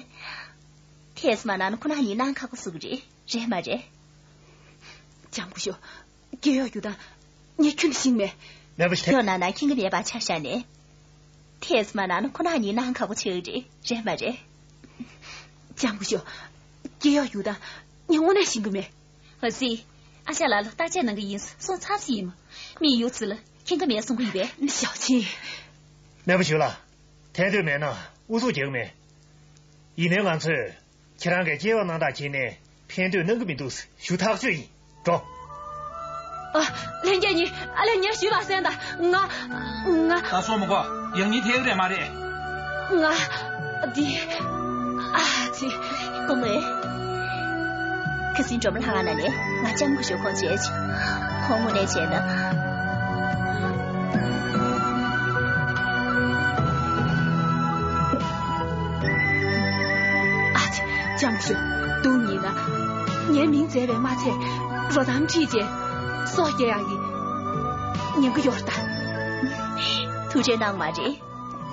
ཐེངས་མ་གནང་ན་ཁོ་རང་གཉིས་གནང་ཁག་པོ་བཟོ་གི་རེད། རེད་མ་རེད། ལྕམ་སྐུ་ཞབས། སྐྱེ་གཡོག་རྒྱུག་སྟངས་ངས་ཁྱོན་ནས་ཤེས་ཀྱི་མེད། སྨན་པ་ཞིག་གཡོག་གནང་ན་མཁྱེན་གྱི་མེད་པ་ཆ་བཞག་ནས། ཐེངས་མ་གནང་ན་ཁོ་རང་གཉིས་གནང་ཁག་པོ་ཆགས་ཀྱི་རེད། རེད་མ་རེད། ལྕམ་སྐུ་ཞབས། སྐྱེ་གཡོག་རྒྱུག་སྟངས་ངས་དངོས་གནས་ཤེས་ཀྱི་མེད། ཨ་ཙི། ཨ་ཅག་ལགས་ལ་བརྟག་དཔྱད་གནང་གི་ཡིན། སོང་ཚར་ཟིན་ཡིན་མོ། མི་ཡོད་ཚུལ་ལ་མཁྱེན་གྱི་མེད་གསུང་གི་ཡིན་པས། ཞའོ་ཆིན། སྨན་པ་ཞུས་ལགས། ཐད་འདོད་མེད་ན་ཨུ་ཚུགས་རྒྱག་མེད། ཡིན་ནའི་ང་ཚོས་ཁྱེད་རང་གིས་སྐྱེ་བ་གནང་སྟངས་མཁྱེན་ནས་ཕན་ཐོགས་གནང་གི་མི་འདུག་ཞུ་ཐག་གཅོད་ཡིན། འགྲོ། ཨ། ལྷན་རྒྱས་གཉིས། ཨ་ལས། ངས་ཞུས་པ་གསན་དང་། ང་། ང་། ད་སོང་མི་དགོས། ཡང་སྙིང་ཐེག་རེད་མ་རེད། ང་། འདི། ཨ་ཙི། སྐུ་ངོ། ཁ་སང་སྒྲོལ་མ་ལྷ་ཁང་ནང་ནས་ང་ལྕམ་སྐུ་ཞབས་ཁོང་མཇལ་བྱུང་། ཁོང་དངོས་གནས་བྱས་ན། ཨ་ཙི། ལྕམ་སྐུ་ཞབས། སྡུག་ཉེས་ན། ངའི་མིང་མཛད་པས་མ་ཚད། རོ་ཐང་ཁྲིད་བྱས། སྲོག་སྐྱེལ་ཡག་གི་ཉེན་ཁ་ཡོད་རེད་ད། ཐུགས་ཁྲལ་གནང་མ་རེད།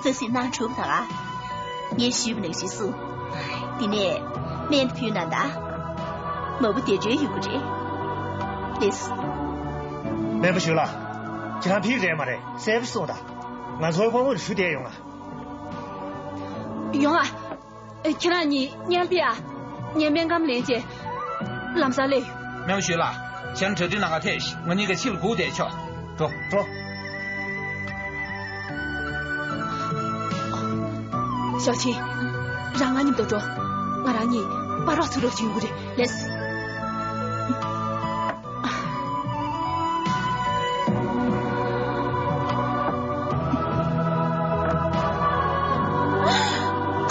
རྩ་ཟིན་གནང་གྲུབ་ད་ག་ངས་ཞུས་པ་ནང་བཞིན་སུ། དེ་ནས་སྨན་ཕུལ་ན་ད། མ་བུ་བདེ་འགྲོའི་ཡོང་གི་རེད། ལགས་སོ། སྨན་པ་ཞུས་ལགས། ཁྱེད་རང་ཕེབས་རེད་མ་རེད། གསལ་པོ་གསུངས་དང་། ང་ཚོའི་དཔོན་པོ་ལ་ཞུ་བསྡད་ཡོང་ང་། ཡོང་ང་། ཨེ། ཁྱེད་རང་གཉིས་མཉམ་ཕེབས་ཨ། ངས་སྨན་སྒམ་ལེན་བྱས། ལམ་སང་སླེབས་ཡོང་། སྨན་པ་ཞུས་ལགས། ཁྱེད་རང་གྲ་སྒྲིག་གནང་ག་ཐད་ཤིག་ང་གཉིས་ཀ་ཕྱི་ལ་སྒུག་བསྡད་ཆོག་འགྲོ། འགྲོ། ཞའོ་ཆིན། རང་ང་མཉམ་དུ་འགྲོ། ང་རང་གཉིས་པར་རོགས་ཚུར་རོགས་བྱེད་ཡོང་གི་རེད། ལགས་སོ། ཨ་རོ། ཨ།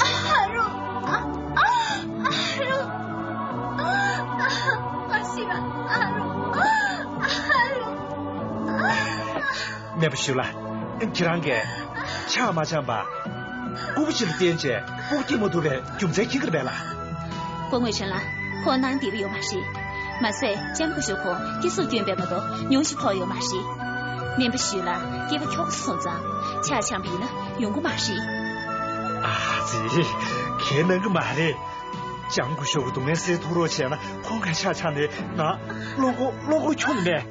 ཨ། ཨ་རོ། ཨ། ཨ་ཤི་ར། ཨ་རོ། ཨ་རོ། ཨ། སྨན་པ་ཞུས་ལགས། ཁྱེད་རང་གིས་ཆག་མ་འཆམ་པ། སྐུ་པུ་ཅིག་ལ་བརྟེན་བྱས་སྤུ་གུ་སྐྱེ་མ་ཐུབ་པའི་རྒྱུ་མཚན་མཁྱེན་གྱི་རེད་པས་ལགས། སྐུ་ངོ་ཆེན་ལགས། ཁོང་གནང་བདེ་པོ་ཡོད་མ་རེད། མ་ཟད་ལྕམ་སྐུ་ཞབས་ཁོང་སྐྱེ་སྲོག་སྐྱོན་པས་མ་གཏོགས་མྱོང་ཞིག་ཕོག་ཡོད་མ་རེད། སྨན་པ་ཞུས་ལགས། སྐྱེས་པ་ཁྱོ་ག་སོང་ཙང་ཆག་འཆམ་པ་ཡིན་ན་ཡོང་གི་མ་རེད། ཨ་ཙི། ཁྱེད་གནང་གི་མ་རེད། ལྕམ་སྐུ་ཞབས་ཀྱི་སྡུག་བསྔལ་སེལ་ཐུབ་རོགས་བྱས་ན་ཁོང་གིས་ཆག་ཆག་ནས་ང་བློ་ཁོག་བློ་ཁོག་ཁྱོན་ནས་མེད།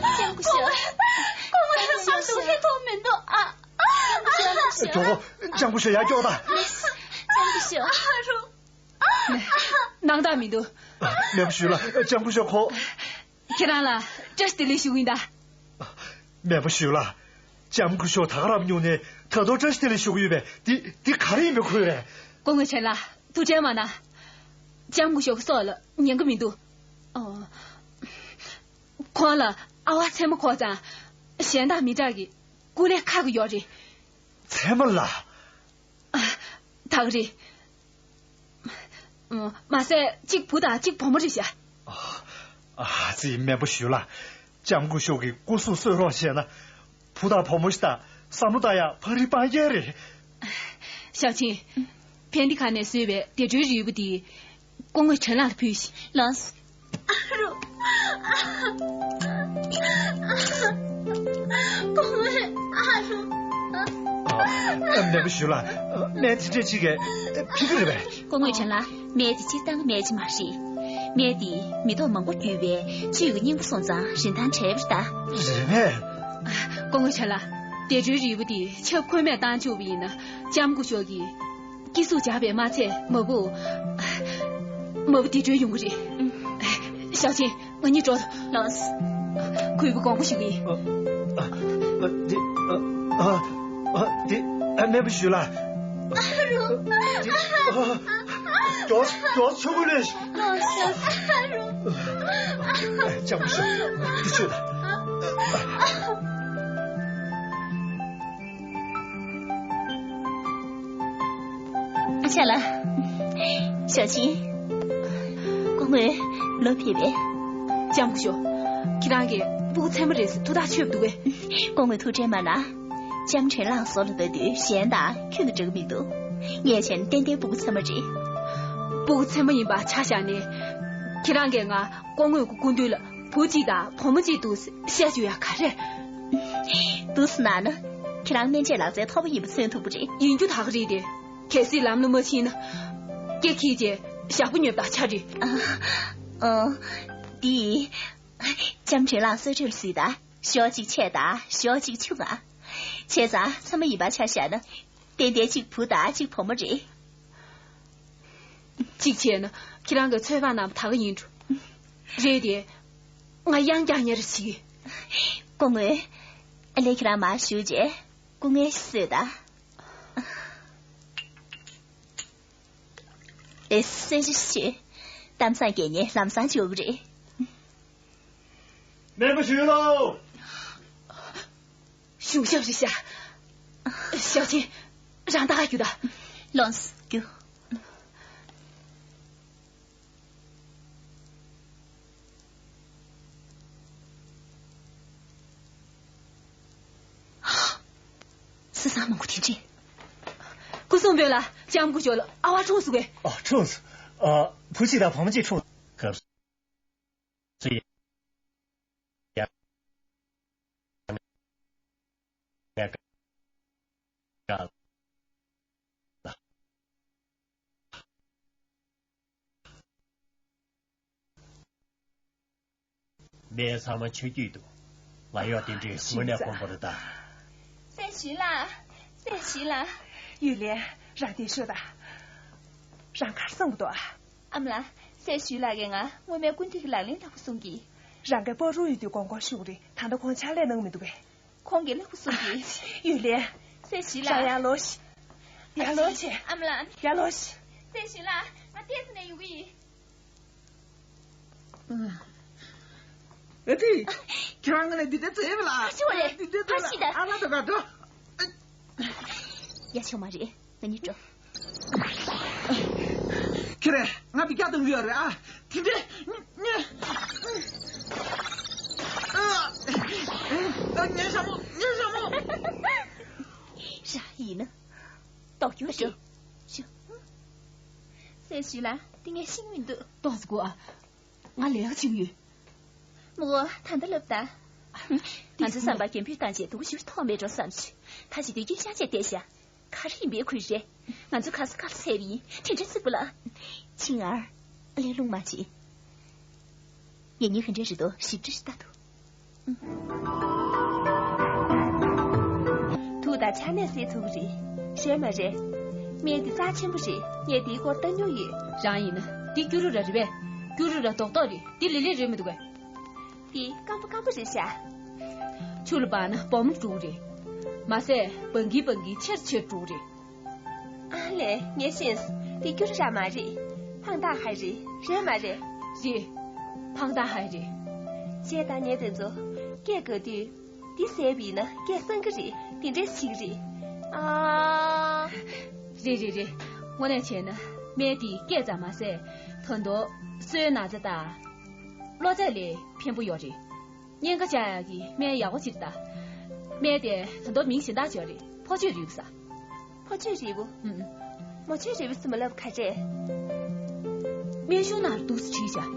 ལྕམ་སྐུ་ཞབས། ཁོང་ང་ལ་སྡུག་བསྔལ་ཐོག་མི་འདུག་ཨ། མགྱོགས་པོ། ལྕམ་སྐུ་ཞབས་ཡར་མགྱོགས་དང་། ལྕམ་སྐུ་ཞབས། སྣང་དག་མི་འདུག་སྨན་པ་ཞུས་ལགས། ལྕམ་སྐུ་ཞབས་ཁོ། ཁྱེད་རང་ལ་བཀྲ་ཤིས་བདེ་ལེགས་ཞུ་གི་ཡིན་ད། སྨན་པ་ཞུས་ལགས། ལྕམ་སྐུ་ཞབས་ད་ག་རང་སྙུང་ནས་ད་དུང་བཀྲ་ཤིས་བདེ་ལེགས་ཞུ་གི་ཡོད་པས། འདི་འདི་ག་རེ་ཡིན་པའི་ཁུལ་རེད། སྐུ་ངོ་ཆེན་ལགས། ཐུགས་ཁྲལ་མ་གནང་། ལྕམ་སྐུ་ཞབས་སྲོག་ལ་ཉེན་ཁ་མི་འདུག་ཨོ། ཁོང་ལ་ཨ་ཝ་མཚན་མོ་ཁོག་ཙང་གཞན་དང་མི་འདྲ་གི་སྐུ་ལས་ཁག་གི་ཡོད་རེད། མཚན་མོ་ལ། ཨ། ད་ག་རེད། མ་ཟད་གཅིག་བུ་དང་གཅིག་བུ་མོ་རེད་ཤག་ཨ་ཙི། སྨན་པ་ཞུས་ལགས། ལྕམ་སྐུ་ཞབས་ཀྱི་སྐུ་གཟུགས་གསོ་རོགས་བྱས་ན། བུ་དང་བུ་མོ་ཞིག་དང་བསམ་བློ་བཏང་ཡག་ཕ་རི་སྤང་རྒྱལ་རེད། ཞའོ་ཆིན། ཕན་བདེ་ཁང་ནས་བཟོས་པའི་བདེ་བགྲོད་རིལ་བུ་འདི་སྐུ་ངོ་ཁྲེན་ལགས་ལ་ཕུལ་ཞིག་ལགས་སོ། ཨ་རོ། སྐུ་ངོ་ཨ་རོ། ཨ། མེས་པོ་ཞུས་ལགས། སྨན་དེ་འདྲས་ཅིག་གིས་ཕན་གྱི་རེད་པས། སྐུ་ངོ་ཁྲེན་ལགས། སྨན་དེ་སྤྱིར་བཏང་སྨན་ཅིག་མ་རེད། སྨན་དེ་མི་ཐོག་མང་པོ་བརྒྱུད་པའི་བཅུད་ཀྱི་སྙིང་པོ་སོང་ཙང་རིན་ཐང་བྲལ་བ་རེད་ད། རེད་པས། སྐུ་ངོ་ཁྲེན་ལགས། བདེ་བགྲོད་རིལ་བུ་དེ་ཆབ་ཁོལ་མས་བཏང་ཆོག་པ་ཡིན་ན། ལྕམ་སྐུ་ཞབས་ཀྱིས་སྐྱེ་ཟུག་བྱས་པས་མ་ཚད་མ་བུ། མ་བུ་བདེ་བགྲོད་ཡོང་གི་རེད། ཞའོ་ཆིན། ང་གཉིས་འགྲོ། ལགས་སོ། གུས་པ་དགོངས་པ་ཞུ་གི་ཡིན། ཨ། ཨ། འདི། ཨ། ཨ། ཨ། འདི། ཨ། མེས་པོ་ཞུས་ལགས། ཨ་རོ། འདི། ཨ། མགྱོགས་མགྱོགས་ཚུར་ཁུར་ལས། ལགས་སོ། ཨ་རོ། ཨ། ལྕམ་སྐུ་ཞབས། འདི་ཚུར་ལ། ཨ་ཅག་ལགས། ཞའོ་ཆིན། སྐུ་ངོ་ལོག་ཕེབས་པས། ལྕམ་སྐུ་ཞབས། ཁྱེད་རང་གིས་སྤུ་གུ་ཚད་མ་རེད་ཟེར་ཐུགས་ཐག་ཆོད་པ་འདུག་གས། སྐུ་ངོ་ཐུགས་ཁྲལ་མ་གནང་། ལྕམ་ཁྲེན་ལགས་བཟོ་ལ་ལྟ་དུས་གཞན་དང་ཁྱོན་ནས་འདྲ་གི་མི་འདུག་ངས་བྱས་ན་ཏན་ཏན་སྤུ་གུ་ཚད་མ་རེད། སྤུ་གུ་ཚད་མ་ཡིན་པ་ཆ་བཞག་ནས། ཁྱེད་རང་གིས་ང་སྐུ་ངོ་གི་སྐུ་མདུན་ལ་བུ་གཅིག་དང་བུ་མོ་གཅིག་འདུག་ཟེར་བཤད་རྒྱུ་ཡག་ག་རེ། འདུག་སེ་གནང་ན། ཁྱེད་རང་སྨན་དཔྱད་ལག་རྩལ་མཐོ་པོ་ཡིན་པ་མཚོན་ཐུབ་པ་རེད། ཡིན་རྒྱུ་ད་ག་རེད་དེ། གལ་སྲིད་ལམ་ལ་མ་ཕྱིན་ན། སྐེ་འཁྱིལ་རྗེས་ཞག་པོ་ཉོབ་དང་ཆ་རེད། ཨ། ཨ། འདི། ལྕམ་ཁྲེན་ལགས་གསོལ་ཁྲིར་གཟིགས་དང་། ཞོགས་གཅིག་ཆེ་དང་ཞོགས་གཅིག་ཆུང་ང་། བྱས་ཙང་ཚང་མ་ཡིན་པ་ཆ་བཞག་ན། ཏན་ཏན་གཅིག་བུ་དང་གཅིག་བུ་མོ་རེད། གཅིག་བྱས་ན་ཁྱེད་རང་གི་ཚོད་དཔག་རྣམས་ད་ག་ཡིན་འགྲོ། རེད་དེ། ང་གཡང་བཀྱག་ཉར་བྱེད་ཀྱི། སྐུ་ངོ། ཨ་ལས་ཁྱེད་རང་མར་བཞུགས་རྗེས་སྐུ་ངལ་གསོས་དང་། ཨེ། གསོན་བཞུགས་ཞུ། གཏམ་བཟང་རྒྱལ་ཉེ་ལམ་སང་འབྱོར་གི་རེད། སྨན་པ་ཞུས་ལོ། གཞུང་ཞབས་རེད་ཤག་ཞའོ་ཆིན། རང་ད་ག་རྒྱུགས་དང་། ལོངས་རྒྱུ། སེམས་བཟང་མང་པོ་དེ་འདྲས། སྐུ་སྲུང་དཔོན་ལ་ལྕམ་སྐུ་ཞབས་ལ་ཨ་བ་འཁྲུངས་སོང་བས། ཨ། འཁྲུངས་སོང་། ཨ། བུ་གཅིག་དང་བུ་མོ་གཅིག་འཁྲུངས། སྐབས་སུ་ཡང་། སྨན་ཚང་མ་ཆུ་རྒྱུས་འདུག་ལ་ཡོག་དེ་འདྲའི་དངོས་གནས་དཀོན་པོ་རེད་ད། སྲས་ཞུས་ལགས། སྲས་ཞུས་ལགས། ཡུས་ལེན། རང་དེ་ཤོད་ད། རང་གར་སོང་གི་འདུག་ཨ། ཨ་མ་ལགས། སྲས་ཞུས་ལགས་ཀྱིས་ང་སྔོན་མའི་སྐུ་མདུན་གྱི་ལག་ལེན་ལྟ་བུ་གསུང་གི། རང་གི་སྤ་རོ་ཡོད་དུས་དགོངས་སྐོར་ཞུ་གི་རེད། ད་ལྟ་ཁོང་ཕྱག་ལས་གནང་མི་འདུག་གས། ཁོང་གིས་ལེགས་པོ་གསུང་གི། ཡུས་ལེན། སྲས་ཞུས་ལགས། ཡར་ལོངས་ཤིག་ཡར་ལོངས་ཤིག་ཨ་མ་ལགས། ཡར་ལོངས་ཤིག་སྲས་ཞུས་ལགས། ང་ཏོག་ཙམ་ནས་ཡོང་གི་ཡིན། ཨ་ཏི། ཁྱེད་རང་ང་ལ་འདི་འདྲ་བྱས་པ་ལ། ཕར་ཤོག་རེད། འདི་འདྲ་ཕར་ཤི་ད། ཨ་ལ་ད་ག་འགྲོ། ཡ་ཆོག་མ་རེད། ང་གཉིས་འགྲོ། ཁྱེད་རང་ང་འདི་རྒྱག་ཐུབ་ཡོད་རེད་ཨ། དེ་འདྲས། ཉེ། ཉེ་ཞྭ་མོ། ཉེ་ཞྭ་མོ། ར་ཡིན་ན། ལྟོགས་རྒྱུ་རེད། ཤུ། སྲས་ཞུས་ལགས། འདི་ངས་ཤེས་ཀྱི་མི་འདུག་ཏོག་ཙམ་སྒུག་ཨ། ང་ལས་ཀ་བྱེད་ཀྱི་ཡོད། མོ་ད་ལྟ་ལབ་ད། ང་ཚོའི་བསམ་པ་རྒན་པོས་བཏང་རྗེས་སྡུག་ཞུ་ཐོག་མེད་འགྲོ་བསམ་ཞིག་ད་བྱེད་དུས་སྐྱིད་ཤག་བྱས་བསྡད་ཤག་ག་རེ་ཡིན་པའི་ཁུལ་རེད། ང་ཚོ་ག་ས་ག་ལ་ཟེར་བ་ཡིན། དེ་འདྲ་ཚིག་པ་ལ། ཆིང་ཨར། ཨ་ལས་རླུང་མ་བྱེད། ངེད་གཉིས་ག་འདྲ་རེད་དོ་ཞིབ་འདྲི་ཞིག་ལྟ་ཐུབ། ཐུགས་དང་ཆ་གནས་སེལ་ཐུབ་ཀྱི་རེད། རེད་མ་རེད། སྨན་འདི་རྩ་ཆེན་པོ་རེད། ངས་འདིའི་སྐོར་ལྟ་མྱོང་ཡོད། རང་ཡིན་ན་འདི་སྐྱུ་རུ་ར་རེད་པས། སྐྱུ་རུ་ར་རྡོག་རྡོག་རེད། འདི་ལི་ལི་རེད་མི་འདུག་གས། འདི་སྐམ་པོ་སྐམ་པོ་རེད་ཤག་ཆུ་ལ་སྦངས་ན་སྦོམ་ལ་འགྲོ་གི་རེད། མ་ཟད་སྦང་གིན་སྦང་གིན་ཆེར་ཆེར་འགྲོ་གི་རེད། ཨ་ལས། ངས་ཤེས་སོང་། འདི་སྐྱུ་རུ་ར་མ་རེད། ཕང་ཏང་ཧའེ་རེད། རེད་མ་རེད། རེད། ཕང་ཏང་ཧའེ་རེད། བྱས་ཙང་ངས་དེ་ཚོ་སྐད་དགའ་དུས། འདི་ཟས་པ་ཡིན་ན་སྐད་སང་གི་རེད། དེ་འདྲས་བྱེད་ཀྱི་རེད། ཨ། རེད་རེད་རེད། དངོས་གནས་བྱས་ན་སྨན་འདིས་སྐད་ཙམ་མ་ཟད། ད་དུང་གསོའི་ན་ཚ་དང་། གློ་ཚད་ལ་ཕན་པོ་ཡོད་རེད། གཉན་ཁ་བཅག་ཡག་གི་སྨན་ཡག་པོ་ཅིག་ལྟ། སྨན་དེ་ད་དུང་མིང་གཞན་དག་ཅིག་ཡོད་རེད། ཕོ་ཆོས་རིལ་བུ་ཟེར། ཕོ་ཆོས་རིལ་བུ། ཨུམ། མོ་ཆོས་རིལ་བུ་ཟེར་མ་ལབ་ག་རེད། སྨན་གཞུང་ནང་འདུག་སེ་བྲིས་བཞག།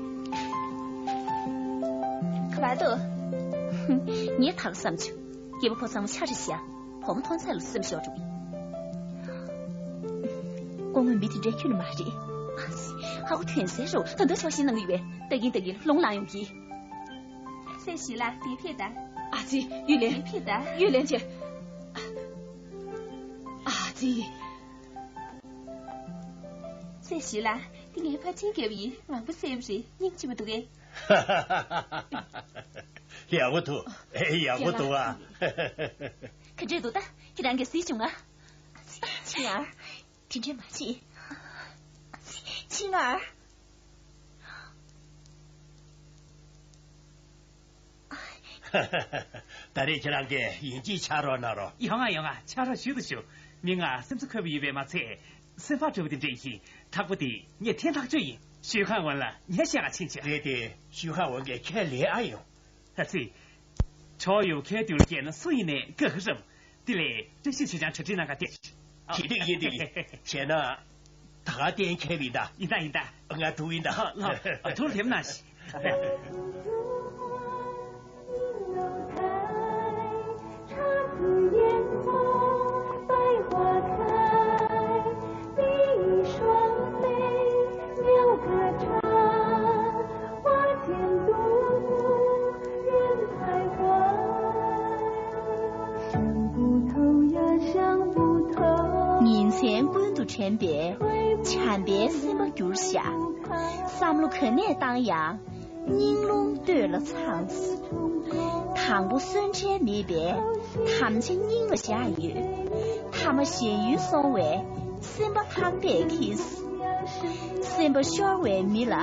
ག་པར་འདུག། ངས་ད་ག་བསམ་བྱུང་། སྐྱེས་བུ་ཕོ་ཚང་མ་ཆ་རེ་བཞག། བུ་མོ་མཐོང་ཚད་ལ་སེམས་ཤོར་འགྲོ་གི། སྐུ་ངོ་མི་དེ་འདྲ་ཁྱོན་ནས་མ་རེད། ཨ་ཙི། ཧ་གོ་ཐོན་ཟེར་རོ། ད་དུང་ཆོག་ཤེས་གནང་གི་ཡོད་པས། ལྟ་གིན་ལྟ་གིན་རླུང་ལངས་ཡོང་གི། སྲས་ཞི་ལ་དེ་ཕེབས་ད། ཨ་ཙི། གཡུ་ལེན། དེ་ཕེབས་ད། གཡུ་ལེན་ཆེ། ཨ་ཙི། སྲས་ཞི་ལ་དེ་ངའི་ཕ་ཆིན་རྒྱལ་པོ་ཡིན། མང་པོ་བསད་པ་རེད། སྙིང་རྗེ་མི་འདུག་གས། ཡག་པོ་འདུག། ཡག་པོ་འདུག་ཨ། ག་འདྲས་འདུག་ད། ཁྱེད་རང་གིས་གཟིགས་བྱུང་ང་། ཆིན་ཨར། དེ་འདྲས་མ་བྱེད། ཆིན་ཨར། ད་རེས་ཁྱེད་རང་གིས་ཡིན་གཅིག་ཕྱག་རོགས་གནང་རོགས། ཡོང་ང་ཡོང་ང་། ཕྱག་རོགས་ཞུ་དང་ཞུ། མི་ང་སེམས་འཚབ་ཁོལ་པོ་ཡིན་པས་མ་ཚད། སེམས་པ་སྐྱོ་པོ་དེ་འདྲས་ཡིན། དྲག་པོ་དེ་ངས་འཐེན་ཐག་ཆོད་ཡིན། ཞུས་ཁང་ཝན་ལ་ངས་བཤད་ག་ཕྱིན་ཆོག། རེད་དེ། ཞུས་ཁང་ཝན་གྱིས་ཁས་ལེན་ཨ་ཡོང་། ད་ཚེ། ཇོ་ཡོ་ཁའི་དུས་ལ་སྐྱེས་ན་སུ་ཡིན་ནའི་དགའ་གི་རེད། དེ་ལས་བཀྲ་ཤིས་ཚེ་རིང་གྲ་སྒྲིག་གནང་ག་བལྟས། ཡིན་འདུག་ཡིན་འདུག། བྱས་ན། ད་ག་གཏན་འཁེལ་བ་ཡིན་ད། ཡིན་ད་ཡིན་ད། ང་འགྲོ་ཡིན་ད། ལགས། ཐུགས་ལེགས་གནང་ཞིག། ཉིན་མཚན་ཀུན་ཏུ་དྲན་པས་བྱམས་པའི་སེམས་པ་འགྱུར་ཤག། བསམ་བློ་ག་ནས་བཏང་ཡང་སྙིང་རླུང་སྟོད་ལ་འཚངས། དང་པོ་གསོན་བྲལ་མེད་པས་དམ་བཅའ་སྙིང་ལ་བཞག་ཡོད། ཐ་མ་གཞན་ཡུལ་སོང་བས་སེམས་པ་ཕངས་པས་འཁྱེར། སེམས་པ་ཤོར་བའི་མི་ལ་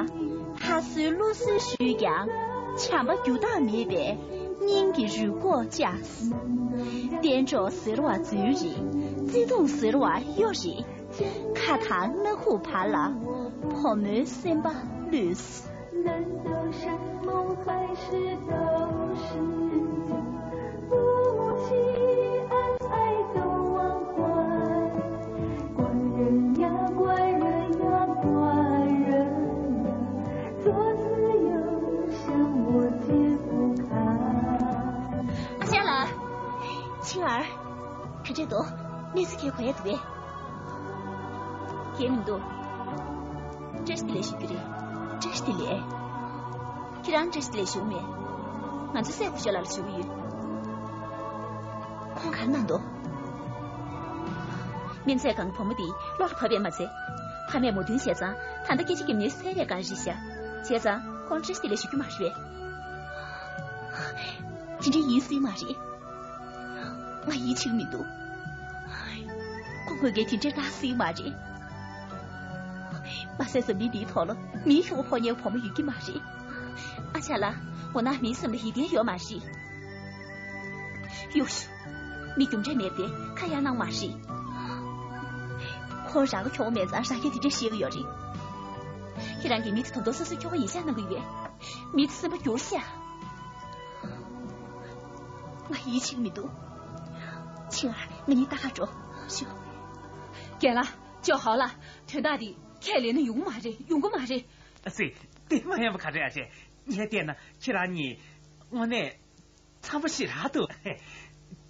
ཕ་གསོལ་བློ་གསོལ་ཞུས་ཀྱང་། བྱམས་པ་རྒྱུ་དག་མེད་པས་སྙིང་གི་རུས་ཁོག་བཅག། གཏན་གྲོགས་ཟེར་བ་རྫུན་རེད། བརྩེ་དུང་ཟེར་བ་གཡོ་རེད། ཁ་དང་སྣ་ཁུག་བར་ལ་བུ་མོའི་སེམས་པ་བླུགས། 难道山盟海誓都是假，不弃恩爱都忘怀。官人呀，官人呀，官人呀，做事有想，我解不开。 ཨ་ཅག་ལགས། ཆིང་ཨར། ག་འདྲས་འདུག། གནས་ཚུལ་གང་གོ་ཡ་འདུག་གས། གང་མི་འདུག། བཀྲ་ཤིས་བདེ་ལེགས་ཞུ་རྒྱུ་རེད། བཀྲ་ཤིས་བདེ་ལེགས། ཁྱེད་རང་བཀྲ་ཤིས་བདེ་ལེགས་ཞུ་གི་མེད། ང་ཚོ་སྲས་སྐུ་ཞབས་ལགས་ལ་ཞུ་གི་ཡོད། ཁོང་ག་རེ་གནང་འདུག། སྨན་རྫས་སྒང་གི་བུ་མོ་དེ་བློ་ལ་བབས་པས་མ་ཚད། ཕ་མས་མོས་མཐུན་བྱས་ཙང་ད་ལྟ་སྐད་ཆ་རྒྱབ་ནས་སད་པའི་སྒང་རེད་ཤག། བྱས་ཙང་ཁོང་བཀྲ་ཤིས་བདེ་ལེགས་ཞུ་རྒྱུ་མ་རེད་པས། དེ་འདྲ་ཡིན་སྲིད་མ་རེད། ང་ཡིད་ཆེས་མི་འདུག། ཁོ་དངོས་གནས་དེ་འདྲ་རང་སྲིད་མ་རེད། མ་ཟད་འཛམ་གླིང་འདིའི་ཐོག་ལ་མིའི་ཤོག་བུ་ཕོག་མཁན་བུ་མོ་ཡོད་ཀྱི་མ་རེད། ཨ་ཅག་ལགས། འོ་ན་མིའི་སེམས་ལ་ཡིད་བརྟན་ཡོད་མ་རེད། གཡོ་ཞིག། མི་རྒྱུ་འབྲས་མེད་པས་ཁ་ཡར་གནང་མ་རེད། ཁོ་རང་གི་ཁྱོ་ག་མེད་ཙང་རང་གིས་དེ་འདྲ་བཤད་ཀྱི་ཡོད་རེད། ཁྱེད་རང་གིས་མི་དེ་ད་དུང་སོ་སོའི་ཁྱོ་ག་ཡིན་ཤག་གནང་གི་ཡོད། མི་དེ་སེམས་པ་འགྱུར་ཤག། ང་ཡིད་ཆེས་མི་འདུག། ཆིང་ཨར། ང་གཉིས་ལྟ་ག་འགྲོ་ཤོག། རྒན་ལགས། ཅོ་ཧའོ་ལགས། དོན་དག་འདི་ཁས་ལེན་ན་ཡོང་གི་མ་རེད། ཡོང་གི་མ་རེད། ཨ་ཙི། དེ་མ་ཡིན་པ་ག་རེ་ཨ་ཅེ། ངས་བལྟས་ན་ཁྱེད་རང་གཉིས་དངོས་གནས་འཚམ་པོ་ཞེ་དྲག་འདུག།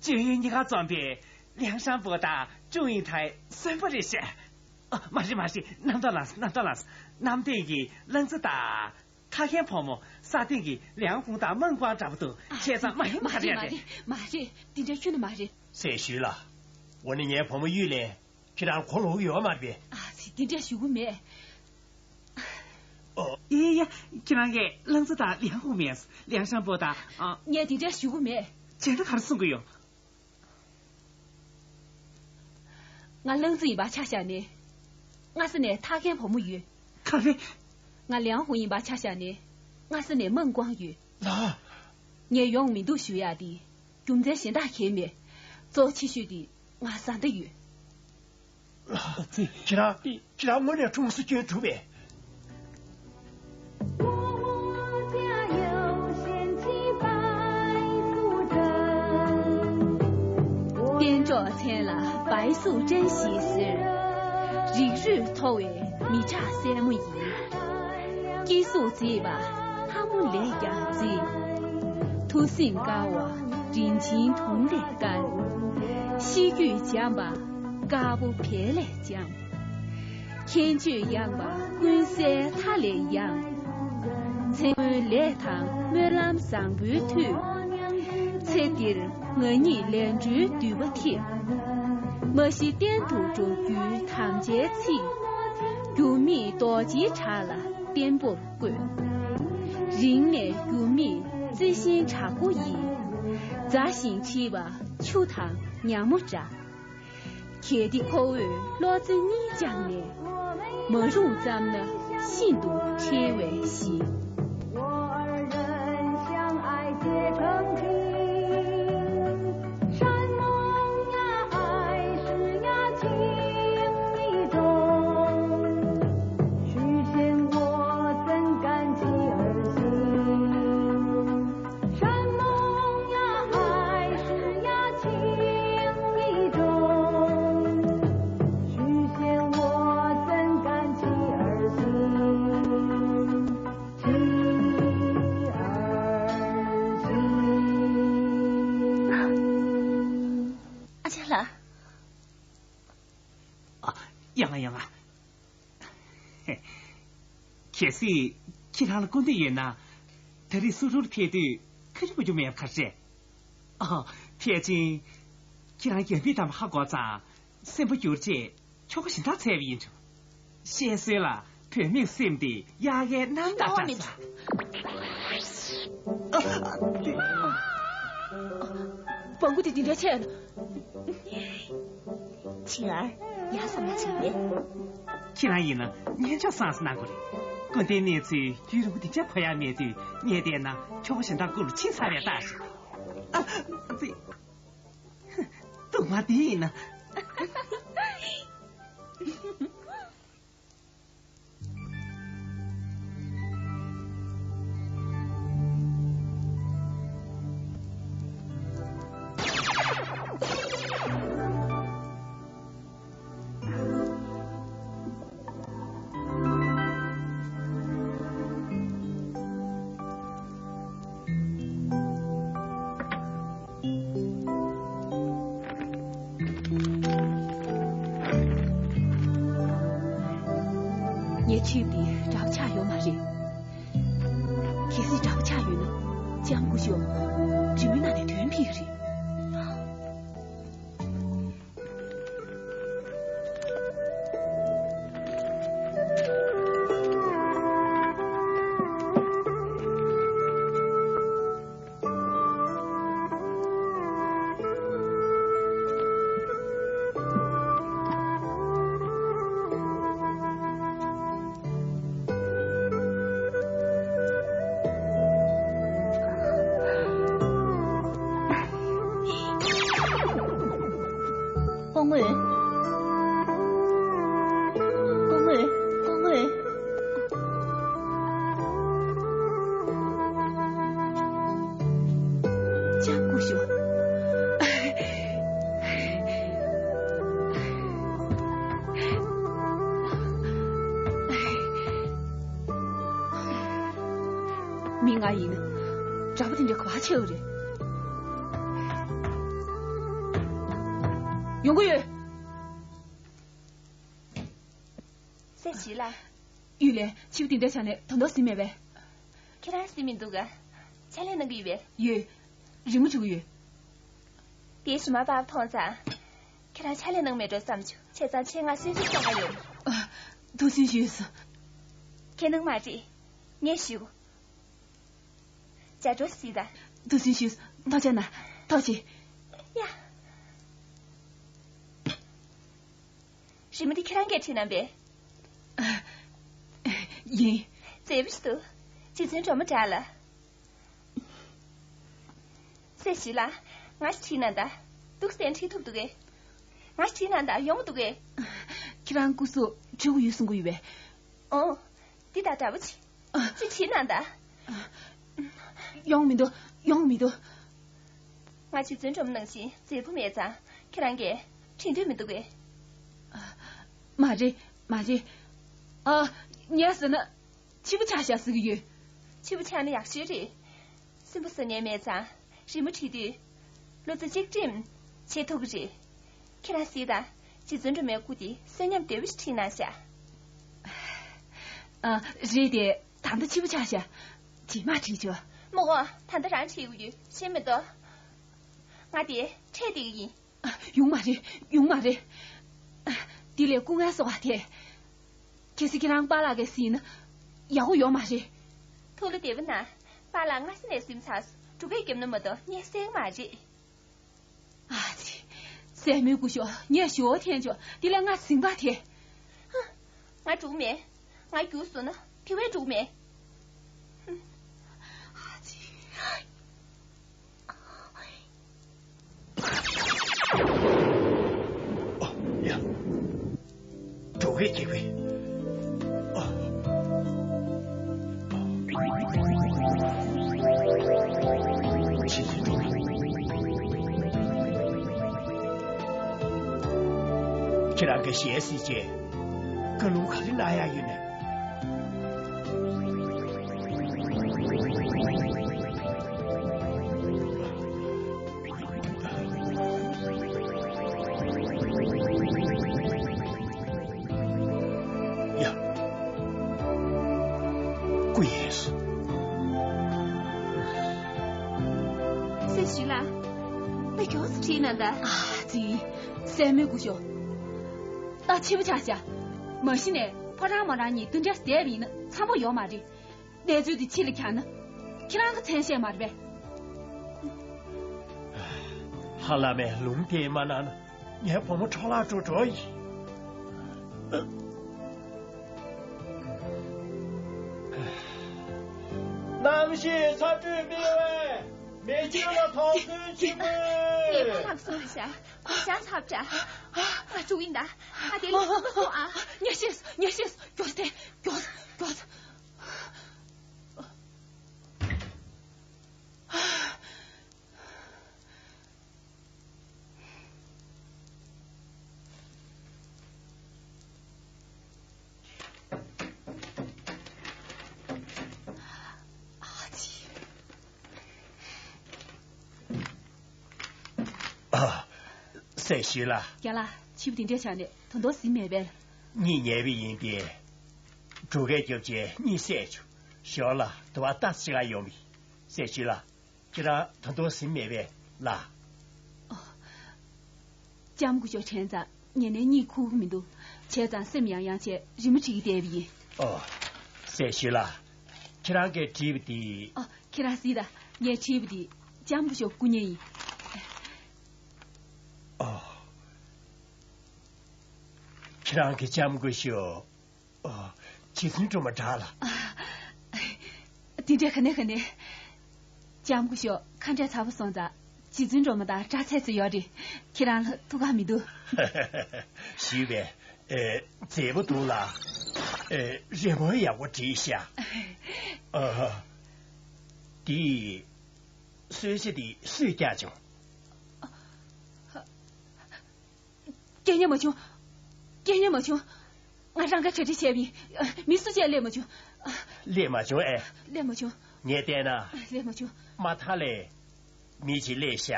ཅོ་ཡུན་གཉིས་ཀ་འཛོམས་པའི་ལིའང་ཧྲན་པོ་དང་ཅུང་ཡིན་ཐའི་གསོན་པོ་རེད་ཤག། ཨ། མ་རེད་མ་རེད། རྣམ་རྟོག་ལངས་སོང་། རྣམ་རྟོག་ལངས་སོང་། གནམ་སྟེང་གི་གླང་རྫི་དང་། ཐ་ཁན་བུ་མོ། ས་སྟེང་གི་ལིའང་ཧུང་དང་མང་ཀོང་འདྲ་པོ་འདུག། བྱས་ཙང་མ་ཡིན་པ་ག་རེ་རེད། མ་རེད། མ་རེད། དེ་འདྲ་ཁྱོན་ནས་མ་རེད། སྲས་ཞུས་ལགས། འོ་ན་ངའི་བུ་མོ་གཡུ་ལེན། ཁྱེད་རང་གོ་ལོག་ཡོད་མ་རེད་པས། ཨ་ཙི། དེ་འདྲ་ཞུ་གི་མེད། ཨོ། ཡ་ཡ། ཁྱེད་རང་གིས་གླང་རྫི་དང་ལིའང་ཧུང་མེད། ལིའང་ཧྲན་པོ་དང་། ཨ། ངས་དེ་འདྲ་ཞུ་གི་མེད། བྱས་ན་ག་རེ་གསུང་གི་ཡོད། ང་གླང་རྫི་ཡིན་པ་ཆ་བཞག་ནས། སྔ་ས་ནས་ཐ་ཁན་བུ་མོ་ཡོད། ག་རེ། ང་ལིའང་ཧུང་ཡིན་པ་ཆ་བཞག་ནས། སྔ་ས་ནས་མང་ཀོང་ཡོད། ལགས། ངས་ཡོང་མི་འདུག་ཞུ་ཡག་དེ། རྒྱུ་མཚན་གཞན་དག་གང་ཡང་མེད། གཙོ་ཆེ་ཤོས་དེ་ང་བཟའ་ཟླ་ཡོད། ལགས། ཁྱེད་རང་། ཁྱེད་རང་དངོས་གནས་ཁྲོམ་སུ་སྐྱོན་གྲུབ་པས། མཚན་ལ་བའི་སུ་ཅན་ཞེས་ཟེར། རིགས་རུས་མཐོ་བའི་མི་དྲག་སྲས་མོ་ཡིན། སྐྱེ་གཟུགས་མཛེས་པ་ལྷ་མོ་ལས་ཀྱང་མཛེས། ཐུགས་སེམས་དཀར་བ་རིན་ཆེན་དུང་ལས་དཀར། གཤིས་རྒྱུད་འཇམ་པ་དཀར་པོ་བལ་ལས་འཇམ། ཁྱད་ཆོས་ཡངས་པ་ཀུན་གསལ་མཐའ་ལས་ཡངས། མཚན་མོའི་ལས་དང་སྨོན་ལམ་བཟང་པོའི་མཐུས། ཚེ་འདིར་ང་ཉིད་ལས་འབྲས་འདུས་པ་ཐེབས། མ་གཞི་གཏན་དུ་འགྲོ་རྒྱུའི་དམ་བཅའི་ཚིག། འགྱུར་མེད་རྡོ་རྗེའི་བྲག་ལ་བརྟན་པོར་བརྐོས། རིང་ནས་འགྱུར་མེད་རྩི་ཤིང་བྲག་སྒོ་ཡིས། མཛའ་ཞིང་འཁྲིལ་བ་ཆུ་དང་ཉ་མོ་འདྲ། གལ་ཏེ་ཁོ་བོས་བློ་རྩེ་གཉིས་བཅངས་ནས། མ་རུངས་ཙམ་ན་ཤིན་ཏུ་ཁྲེལ་བའི་གཞི། ཨ་ཅག་ལགས། ཨ། ཡང་ང་ཡང་ང་། གལ་སྲིད་ཁྱེད་རང་ལ་སྐུ་མདུན་ཡོད་ན། ད་རེས་སུ་ཊོར་ཕེབས་དུས་ཁ་རི་བོ་རྒྱུ་མེད་པ་ག་རེ་རེད། ཨ། ཕལ་ཆེར་ཁྱེད་རང་རྒྱ་མིའི་གཏམ་ཧ་གོ་ཙང་སེམས་པ་འགྱུར་རྗེས་ཁྱོ་ག་གཞན་དག་འཚོལ་བ་ཡིན་འགྲོ། བཤད་སྲོལ་ལ་བུད་མེད་སེམས་དེ་དབྱར་ཁའི་གནམ་ལྟར་བཀྲ་ས། སྤྲང་པོ་དེ་འདི་འདྲ་བྱས་ན། ཁྱེད་ཡར་བསམ་བློ་བྱེད་པས། ཁྱེད་རང་ཡིན་ན་སྙན་ཆ་སངས་སུ་གནང་དགོས་རེད། སྐུ་མདུན་གནས་ཚུལ་རྒྱུན་རིང་པོ་འདི་འདྲ་གོ་ཡ་མེད་དུས་ངས་བལྟས་ན་ཁྱོ་ག་གཞན་དག་སྐུ་རུ་ཕྱིན་ཚར་བའི་རྟགས་ཤིག་ཨ་ཙི། སྡུག་མ་འདི་ཡིན་ན། ངའི་ཆིབས་འདི་འདྲ་པོ་ཆགས་ཡོད་མ་རེད། གལ་སྲིད་འདྲ་པོ་ཆགས་ཡོད་ན་ལྕམ་སྐུ་ཞབས་འཇུ་མི་ནང་ནས་ཐོན་ཕེབས་ཀྱི་རེད། སྐུ་ངོ། སྐུ་ངོ། སྐུ་ངོ། ལྕམ་སྐུ་ཞབས། མི་ང་ཡིན་ན་དགྲ་བོ་དེ་འདྲ་ག་པར་ཆེ་བ་རེད། ཡོང་གི་ཡོད། སྲས་ཞི་ལ། ཡུལ་ལས་ཕྱིའུ་དེ་འདྲ་ཆགས་ནས་དོན་དག་ཟིན་མེད་པས། ཁྱེད་རང་ཟིན་མི་འདུག་ག་ཕྱག་ལས་གནང་གི་ཡོད་པས། ཡོད། རི་མོ་བྱུག་གི་ཡོད། དེའི་རི་མ་པར་མཐོང་ཙང་། ཁྱེད་རང་ཕྱག་ལས་གནང་མེད་འགྲོ་བསམ་བྱུང་། བྱས་ཙང་ཁྱེད་ང་གསོན་གཟིགས་གཏོང་ག་ཡོང་། ཨ། ཐུགས་སུན་ཞུས་སོང་། ཁྱེད་གནང་མ་རེད། ངས་ཞུ། ཇ་འགྲོ་སྲིད་ད། ཐུགས་སུན་ཞུས། ཐག་བཅད་ན། ཐག་བཅད། ཡ། རི་མོ་འདི་ཁྱེད་རང་གིས་བྲིས་གནང་པས། ཡིན། མཛེས་པོ་ཞིག་འདུག་རྗེ་བཙུན་སྒྲོལ་མ་འདྲ་ལ། སྲས་ཞི་ལ། ང་ཞིག་བྲིས་གནང་ད། འདུག་སེ་བྲིས་ཐུབ་འདུག་གས། ང་ཞིག་བྲིས་གནང་ད། ཡོང་འདུག་གས། ཁྱེད་རང་སྐུ་གཟུགས་འཁྲུལ་གྱི་ཡོད་གསུང་གི་ཡོད་པས། ཨོ། འདི་དང་འདྲ་པོ་ཅིག་ཅིག་བྲིས་གནང་ད། ཡོང་མི་འདུག་ཡོང་མི་འདུག་ང་རྗེ་བཙུན་སྒྲོལ་མ་ནང་བཞིན་མཛེས་པོ་མེད་ཙང་ ཁྱེད་རང་གིས་དྲན་འདོད་མི་འདུག་གས། མ་རེད། མ་རེད། ཨ། ངས་ཟེར་ན། འཕྱི་པོ་ཆགས་ཤག་ཟེར་གྱི་ཡོད། འཕྱི་པོ་ཆགས་ན་ཡག་ཤོས་རེད། སུན་པོ་བཟོ་མཁན་མེད་ཙང་རི་མོ་བྲིས་དུས། བློ་རྩེ་གཅིག་སྒྲིམ་བྱེད་ཐུབ་ཀྱི་རེད། ཁྱེད་རང་གཟིགས་དང་། རྗེ་བཙུན་སྒྲོལ་མའི་སྐུ་དེ་གསོན་ཉམས་དོད་པོ་ཞིག་བྲིས་གནང་ཤག་ཨ། རེད་དེ། ད་ལྟ་འཕྱི་པོ་ཆགས་ཤག་རྗེས་མ་བྲིས་ཆོག་མ་འོ། ད་ལྟ་རང་བྲིས་དགོས་ཡོད། ཤེས་མི་འདུག་ང་དེ་འཕྲད་བསྡད་ཀྱི་ཡིན། ཡོང་མ་རེད། ཡོང་མ་རེད། འདི་ལས་སྐུ་ངལ་གསོ་བ་དེ། གལ་སྲིད་ཁྱེད་རང་པཱ་ལགས་ཀྱིས་ཟིན་ན་ཡག་པོ་ཡོད་མ་རེད། ཐུགས་ལ་བདེ་པོ་གནང་། པཱ་ལགས་སྔ་ས་ནས་ཟིན་ཚར། འབྲུག་སྐད་རྒྱབ་ན་མ་གཏོགས་ངས་གསན་གྱི་མ་རེད། ཨ་ཙི། སྲས་མོའི་སྐུ་ཞབས། ངས་ཞུ་བ་འཐེན་ཆོག་འདི་ལས་ང་ཟིན་པ་དེ། ཧ། ང་འགྲོ་གི་མེད། ང་རྒྱུགས་སོང་ན་དེ་བས་འགྲོ་གི་མེད། ཨ་ཙི། ཨ། ཡ། འགྲོ་གི་འཇིགས་པས། ཨ། ཁྱེད་རང་གི་ཞལ་གཟིགས་རྗེས། བཀའ་ལུང་ག་རེ་གནང་ཡག་ཡོད་ནས། ཡ། སྐུ་ཡིན། སྲས་ཞུས་ལགས། ད་མགྱོགས་སུ་ཁྲིད་ན་ད། ཨ་ཙི། སྲས་མོའི་སྐུ་ཞབས། ད་འཕྱི་པོ་ཆགས་ཤག་མ་གཞི་ནས་ཕོ་བྲང་མོ་རང་གཉིས་འདི་འདྲ་བསྡད་པ་ཡིན་ན་འཚམ་པོ་ཡོད་མ་རེད། གནས་ཚུལ་འདི་ཕྱི་ལ་གྱར་ན། ཁྱེད་རང་གི་མཚན་ཤས་མ་རེད་པས། ཧ་ལམ་ལུང་བསྟན་མ་གནང་ན་ངའི་བུ་མོ་འཕྲོ་བརླག་འགྲོ་འགྲོ་ཡིན། གནམ་གཤིས་ཚ་དྲོད་སྤེལ་བས་མེ་ལྕེ་ལ་དོགས་ཟོན་ཆེན་པོས། ངས་ཁ་ལག་བཟོ་རེད་ཤག་ང་ཤ་ཚ་བྲ། ང་འགྲོ་ཡིན་ད། ང་དེ་ལས་མ་སོང་ཨ། ཉེ་ཤེས་ཉེ་ཤེས། མགྱོགས་ཏེ་མགྱོགས་མགྱོགས། ཨ། སྲས་ཞུས་ལགས། རྒན་ལགས། འཕྱི་པོ་དེ་འདྲས་ཆགས་ནས་ད་དུང་ཟིན་མེད་པས། གཉིད་ཉལ་བའི་ཡིན་ཏེ། འབྲུག་སྐད་རྒྱབ་བྱས་གཉིད་སད་བྱུང་། ཞོར་ལ་དུ་བ་ལྟ་ཅི་ག་ཡོང་བས། སྲས་ཞུས་ལགས། ཁྱེད་རང་ད་དུང་ཟིན་མེད་པས་ལགས། ཨོ། ལྕམ་སྐུ་ཞབས་དྲན་ཙང་ཉེ་ནས་གཉིད་ཁུག་གི་མི་འདུག་བྱས་ཙང་སེམས་ཡང་ཡང་བྱས་རི་མོ་བྲིས་བསྡད་པ་ཡིན། ཨོ། སྲས་ཞུས་ལགས། ཁྱེད་རང་གིས་བྲིས་པ་དེ། ཨོ། ཁྱེད་རང་གཟིགས་དང་། ངས་བྲིས་པ་དེ་ལྕམ་སྐུ་ཞབས་སྐུ་བརྙན་ཡིན། ཨོ། ཁྱེད་རང་གིས་ལྕམ་སྐུ་ཞབས། ཨོ། རྗེ་བཙུན་སྒྲོལ་མ་འདྲ་ལ། ཨ། དེ་འདྲ་ག་ནས་ག་ནས། ལྕམ་སྐུ་ཞབས་ཁ་འབྲལ་ཚ་པོ་སོང་ཙང་རྗེ་བཙུན་སྒྲོལ་མ་དང་འདྲ་ཚད་ཚོད་ཡོད་རེད། ཁྱེད་རང་ལ་ཐུགས་ཁག་མི་འདུག་ཞུས་པས། ཨེ། མཛེས་པོ་འདུག་ལ། ཨེ། རི་མོ་ཡག་པོ་བྲིས་ཤག་ཨ། འདི། གསོལ་ཇ་འདི་སུས་བཀྱག་བྱུང་། སྐད་ཉན་མ་བྱུང་། སྐད་ཉན་མ་བྱུང་། ང་རང་གིས་གྲ་སྒྲིག་བྱས་པ་ཡིན། མི་སུ་གཅིག་སླེབས་མ་བྱུང་། སླེབས་མ་བྱུང་ཨེ། སླེབས་མ་བྱུང་། ངས་བལྟས་ན། སླེབས་མ་བྱུང་། མ་མཐའ་ལ། མི་གཅིག་སླེབས་ཤག་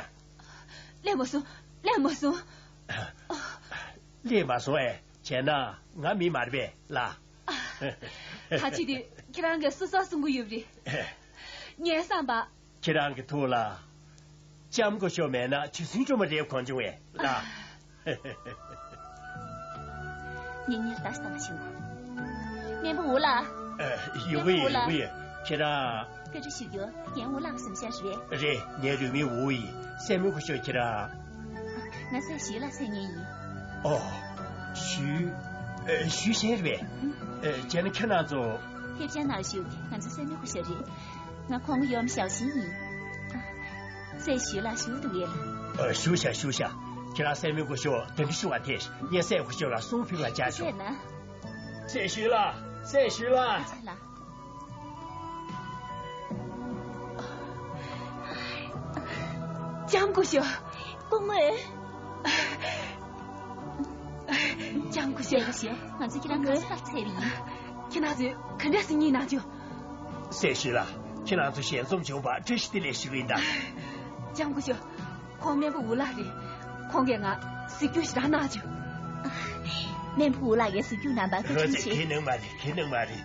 སླེབས་མ་སོང་། སླེབས་མ་སོང་། སླེབས་མ་སོང་ཨེ། བྱས་ན་ང་མི་མ་རེད་པས་ལགས། ད་ཅི་དེ་ཁྱེད་རང་གིས་སོ་སོར་གསུང་གི་ཡོད་རེད། ངས་བསམ་པ། ཁྱེད་རང་གི་ཐུགས་ལ། ལྕམ་སྐུ་ཞབས་མེད་ན་རྗེ་བཙུན་སྒྲོལ་མ་རེད་དགོངས་བྱུང་བས་ལགས། ངེད་གཉིས་ད་བསམ་བཞིན། སྨན་པ་ཝུ་ལགས། ཨ། ཡོང་གི་ཡོད། ཡོང་གི་ཡོད། ཁྱེད་རང་། བཀའ་འདྲི་ཞུ་རྒྱུ། རྒན་ཝུ་ལགས་སེམས་ཤར་རེད། རེད། ངའི་རུས་མིང་ཝུ་ཡིན། སྲས་མོ་སྐུ་ཞབས་ཁྱེད་རང་། ང་སྲས་ཞུས་ལགས་ཟེར་མཁན་ཡིན། ཨོ། ཞུས། ཨ། ཞུས་ཤེས་རེད་པས། ཨ། བྱས་ན་ཁྱེད་རང་ཚོ། ཐེབས་ཆག་ནང་བཞུགས་ཏེ་ང་ཚོ་སྲས་མོ་སྐུ་ཞབས་རེད། ང་ཁོང་ཡོམ་ཞའོ་ཤིན་ཡིན། ཨ། སྲས་ཞུས་ལགས་བཞུགས་འདུག་གས། ཨ། བཞུགས་ཤག་བཞུགས་ཤག་ཁྱེད་རང་སྲས་མོ་སྐུ་ཞབས་བདེ་འདྲ་ཞུ་བ་དེ་ངས་སྲས་སྐུ་ཞབས་ལ་གསུང་ཕུལ་བར་བྱ་ཆོག་ཟེར་ན། སྲས་ཞུས་ལགས། སྲས་ཞུས་ལགས། ལྕམ་སྐུ་ཞབས། སྐུ་ངོ། ལྕམ་སྐུ་ཞབས། ལྕམ་སྐུ་ཞབས། ང་ཚོ་ཁྱེད་རང་ག་ས་ག་ལ་འཚོལ་བ་ཡིན། ཁྱེད་རང་ཚོས་ག་འདྲ་སེ་རྙེད་གནང་བྱུང་། སྲས་ཞུས་ལགས། ཁྱེད་རང་ཚོ་ཞལ་འཛོམས་བྱུང་བར་བཀྲ་ཤིས་བདེ་ལེགས་ཞུ་གི་ཡིན་ད། ལྕམ་སྐུ་ཞབས། ཁོང་སྨན་པ་འུ་ལགས་རེད། ཁོང་གིས་ང་གཟིགས་རྒྱུ་ཞེ་དྲག་གནང་བྱུང་། སྨན་པ་འུ་ལགས་ཀྱིས་གཟིགས་རྒྱུ་གནང་བར་བཀའ་དྲིན་ཆེ། ཨ་ཙི། ཁྱེད་གནང་མ་རེད། ཁྱེད་གནང་མ་རེད།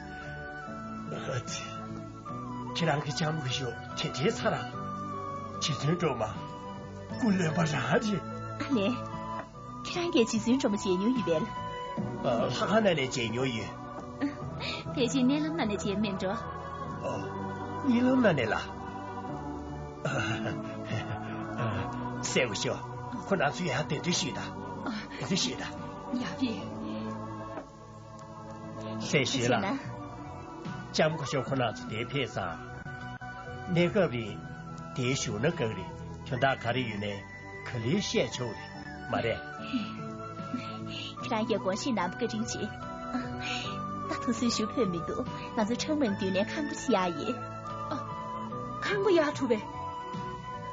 ཨ་ཙི། ཁྱེད་རང་གི་ལྕམ་སྐུ་ཞབས་དེ་འདྲའི་ཚ་ར། རྗེ་བཙུན་སྒྲོལ་མ། སྐུ་རློན་པ་རང་རེད། ཨ་ལས། ཁྱེད་རང་གིས་རྗེ་བཙུན་སྒྲོལ་མ་མཇལ་མྱོང་ཡོད་པས། ཨ། ལྷ་ཁང་ནང་ནས་མཇལ་མྱོང་ཡོད། ཕལ་ཆེར་མནལ་ལམ་ནང་ནས་མཇལ་མེད་འགྲོ། ཨ། མནལ་ལམ་ནང་ནས་ལ། ཨ། སྲས་སྐུ་ཞབས། ཁོ་རང་ཚོ་ཡར་གདན་འདྲེན་ཞུས་དང་། གདན་འདྲེན་ཞུས་དང་། ཡག་པས། སྲས་ཞུས་ལགས། ལྕམ་སྐུ་ཞབས་ཁོ་རང་ཚོ་འདིར་ཕེབས་ཙང་། གནས་སྐབས་རིང་འདིར་བཞུགས་ན་དགའ་གི་རེད། དོན་དག་ག་རེ་ཡོད་ནའི་ག་ལེར་བཤད་ཆོག་གི་རེད། མ་རེད། ཁྱེད་རང་གིས་དགོངས་བཞེས་གནང་བར་བཀའ་དྲིན་ཆེ། ད་དུང་སེམས་ཤུགས་ཕོད་མི་འདུག་ང་ཚོ་ཁྲང་མོན་མདུན་ནས་ཁང་པ་ཞིག་གཡར་ཡིན། ཨ། ཁང་པ་གཡར་ཐུབ་པས།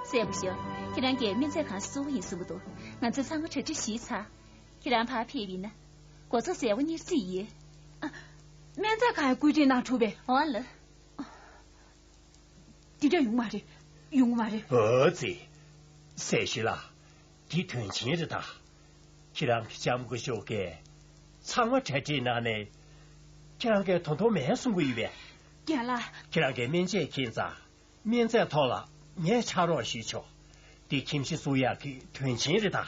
སྲས་སྐུ་ཞབས། ཁྱེད་རང་གིས་སྨན་རྫས་ཁང་ཞིག་བཙུགས་པ་ཡིན་གསུང་གི་འདུག་ང་ཚོས་ཚང་མ་གྲ་སྒྲིག་ཞུས་ཚར། ཁྱེད་རང་ཕར་ཕེབས་ཡིན་ན། འགོ་ཚུགས་མཛད་སྒོ་གཉེར་རྩིས་ཡིན། ཨ། སྨན་རྫས་ཁང་བཀོད་སྒྲིག་གནང་ཐུབ་པས། འོ་ལགས། འདི་འདྲ་ཡོང་མ་རེད། ཡོང་མ་རེད། འོ་ཙི། སྲས་ཞུས་ལགས། འདི་དོན་ཆེན་རེད་ད། ཁྱེད་རང་གི་ལྕམ་སྐུ་ཞབས་ཀྱིས་ཚང་མ་གྲ་སྒྲིག་གནང་ནས། ཁྱེད་རང་གིས་ད་དུང་མེད་གསུང་གི་ཡོད་པས། རྒན་ལགས། ཁྱེད་རང་གིས་སྨན་དཔྱད་མཁྱེན་ཙང་། སྨན་རྫས་ཐོག་ལ་ངས་ཕྱག་རོགས་ཞུས་ཆོག་འདི་ཁྱིམ་གཞིས་བཙུགས་ཡག་གི་དོན་ཆེན་རེད་ད།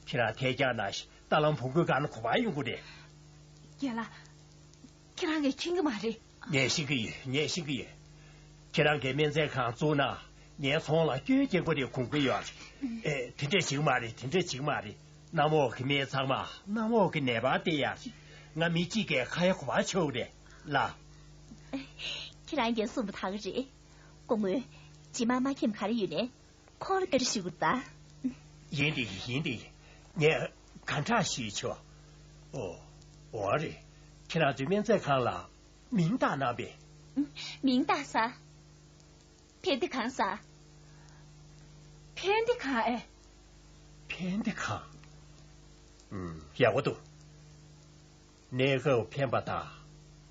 ཁྱེད་རང་ཐད་ཀར་ནང་བཞིན་རྟ་ལམ་བོང་གུའི་སྒང་ན་གོ་བ་ཡོང་གི་རེད། རྒན་ལགས། ཁྱེད་རང་གིས་མཁྱེན་གྱི་མ་རེད། ངས་ཤེས་ཀྱི་ཡོད། ངས་ཤེས་ཀྱི་ཡོད། ཁྱེད་རང་གིས་སྨན་རྫས་ཁང་བཙུགས་ན་ངའི་ཚོང་ལ་སྐྱོན་རྐྱེན་པོ་རེ་གོན་གྱི་ཡོད་རེད། ཨེ། དེ་འདྲས་བྱེད་ཀྱི་མ་རེད། དེ་འདྲས་བྱེད་ཀྱི་མ་རེད། གནམ་འོག་གི་སྨན་ཚང་མ་གནམ་འོག་གི་ནད་པར་བསྟེན་ཡག་རེད། ང་མི་གཅིག་གིས་ཁ་ཡ་གོ་བ་ཆོད་ཀྱི་རེད་ལགས། ཁྱེད་རང་གིས་གསུངས་པ་དག་རེད། སྐུ་ངོ། རྗེས་མ་མ་མཁྱེན་ག་རེ་ཡོད་ནའི་ཁོང་ལ་བཀའ་འདྲི་ཞུ་དགོས་ད། ཡིན་དེ་ཡིན། ཡིན་དེ་ཡིན། ངས་གང་དྲག་ཞུས་ཆོག་ཨོ། འོ་རེད། ཁྱེད་རང་ཚོའི་སྨན་རྫས་ཁང་ལ་མིང་བཏགས་གནང་པས། མིང་བཏགས་ས། ཕན་བདེ་ཁང་ཟེར། ཕན་བདེ་ཁང་ཨེ། ཕན་བདེ་ཁང་། ཨུམ། ཡག་པོ་འདུག་གནས་སྐབས་ཕན་པ་དང་།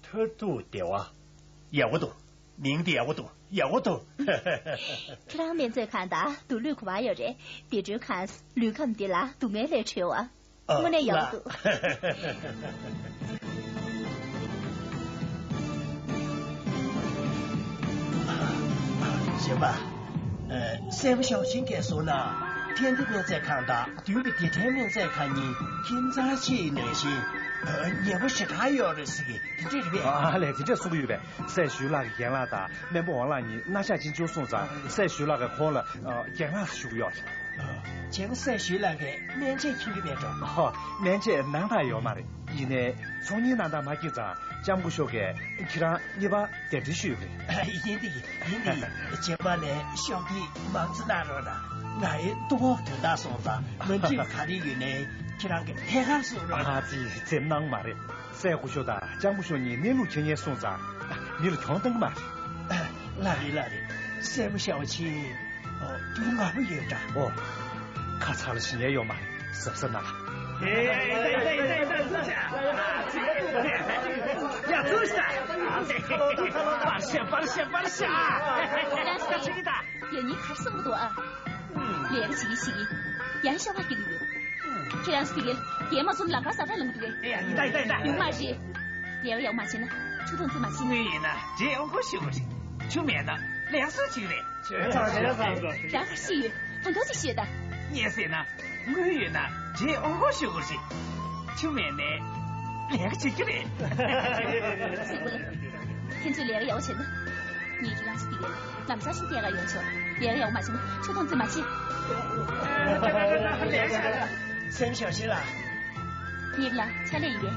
མཐར་ཐུག་བདེ་བ། ཡག་པོ་འདུག་མིང་འདི་ཡག་པོ་འདུག་ཡག་པོ་འདུག་ཁྱེད་རང་སྨན་རྫས་ཁང་དང་སྡུག་ལུས་གོ་བ་ཡོད་རེད། བདེ་སྒྲོལ་ཁང་། ལུས་ཁམས་བདེ་ལ་སྡུག་བསྔལ་ལས་གྲོལ་བ། དངོས་གནས་ཡག་པོ་འདུག་གཞན་པ། ཨ། སྲས་པོ་ཞའོ་ཆིང་གིས་གསུངས་ན། ཕན་བདེ་སྨན་རྫས་ཁང་དང་མདུན་གྱི་བདེ་ཕྲན་སྨན་རྫས་ཁང་གཉིས་ཁྱིམ་ཚང་གཅིག་ནང་བཞིན། ཨ། ཉེ་པོ་ཞེ་དྲག་ཡོད་རེད་ཟེར་གི་དེ་འདྲ་རེད་པས། ཨ་ལས། དེ་འདྲ་གསུང་གི་ཡོད་པས། སྲས་ཞུས་ལགས་ཀྱི་རྒན་ལགས་དང་སྨན་པ་ཝང་ལགས་གཉིས་སྣ་ཞགས་གཅིག་མཇུག་སོང་ཙང་། སྲས་ཞུས་ལགས་ཀྱིས་ཁོང་ལ། ཨ། རྒན་ལགས་ཞུ་གི་ཡོད། ཅང་སྲས་ཞུས་ལགས་ཀྱིས་སྨན་དཔྱད་མཁྱེན་གྱི་མེད་འགྲོ། ཨོ། སྨན་དཔྱད་གནང་སྟངས་ཡོད་མ་རེད། ཡིན་ནའི་ཚོང་གཉེར་གནང་སྟངས་མ་མཁྱེན་ཙང་། ལྕམ་སྐུ་ཞབས་ཀྱིས་ཁྱེད་རང་གཉིས་པ་གདན་འདྲེན་ཞུས་པ་རེད། ཡིན་དེ་ཡིན། ཡིན་དེ་ཡིན། རྗེས་མ་ནས་ཤོག་དྲིལ་མང་ཙམ་གནང་རོགས་གནང་། ང་ཡི་ཏུ་ཧོབ་དོན་དག་སོང་ཙང་མ་འགྲིག་ག་རེ་ཡོད་ནའི་ཁྱེད་རང་གིས་ཐད་ཀར་གསུང་རོགས་གནང་། ཨ་ཙི། ཙེ་གནང་མ་རེད། སྲས་སྐུ་ཞབས་དང་ལྕམ་སྐུ་ཞབས་གཉིས་གནས་ལུགས་མཁྱེན་མཁན་སོང་ཙང་། མི་ལ་གྱོང་གཏོང་གི་མ་རེད། ལགས་རེད། ལགས་རེད། སྲས་པོ་ཞའོ་ཆིང་། ཨོ། དུས་ངར་པོ་ཡོད་འདྲ། ཨོ། ཁ་ཚ་ལ་ཞི་ཉེ་ཡོད་མ་རེད། གཟབ་གཟབ་གནང་། ཡ། ཚུར་ཤོག་པར་ཤོག་པར་ཤོག་པར་ཤོག་ད་ཆི་གི་ད། ཡ། ངས་ག་རེ་གསུང་གི་འདུག་ཨ། ལས་ཀ་བྱེད་ཀྱི་ཞིག་ཡང་ཤོག་ཁ་སྐྱེ་གི་ཡོད། ཁྱེད་རང་ཚོ་དེ་གའི་རྒན་མ་ཚོ་ལམ་ཁར་ཟ་འཕྲུག་ལངས་འདུག་གས། ཡ། ཡིན་ད་ཡིན་ད་ཡིན་ད། ཡོང་མ་རེད། ལས་ཀ་ཡག་མ་བྱས་ན་ཆུ་དོན་རྩིས་མ་བྱེད། དངུལ་ཡོད་ན་འདྲེ་ཨོ་ཁོ་ཤོར་གི་རེད། ཆུ་མེད་ན་ལས་ཀ་སུས་བྱེད་ཀྱི་རེད། ཁྱེད་རང་ཚོ་ཤི་ཡོད། ད་དུང་ཅིག་ཤི་ཡོད་ད། ངས་ཟེར་ན། དངུལ་ཡོད་ན་འདྲེ་ཨོ་ཁོ་ཤོར་གི་རེད། ཆུ་མེད་ན་ལས་ཀ་བྱེད་ཀྱི་རེད། སྲས་པོ་ལགས། ཁྱེད་ཚོས་ལས་ཀ་ཡག་པོ་བྱས་ན། ངས་ཁྱེད་རང་ཚོ་དེ་གའི་ལམ་སང་ཞིག་སྐྱེལ་ག་ཡོང་ཆོག་ལས་ཀ་ཡག་པོ་མ་བྱས་ན་ཆུ་དོན་རྩིས་མ་བྱེད། སེམས་ཞོག་ཤེས་ལ། ངེད་ལ་ཕྱག་ལས་ཡིན་པས།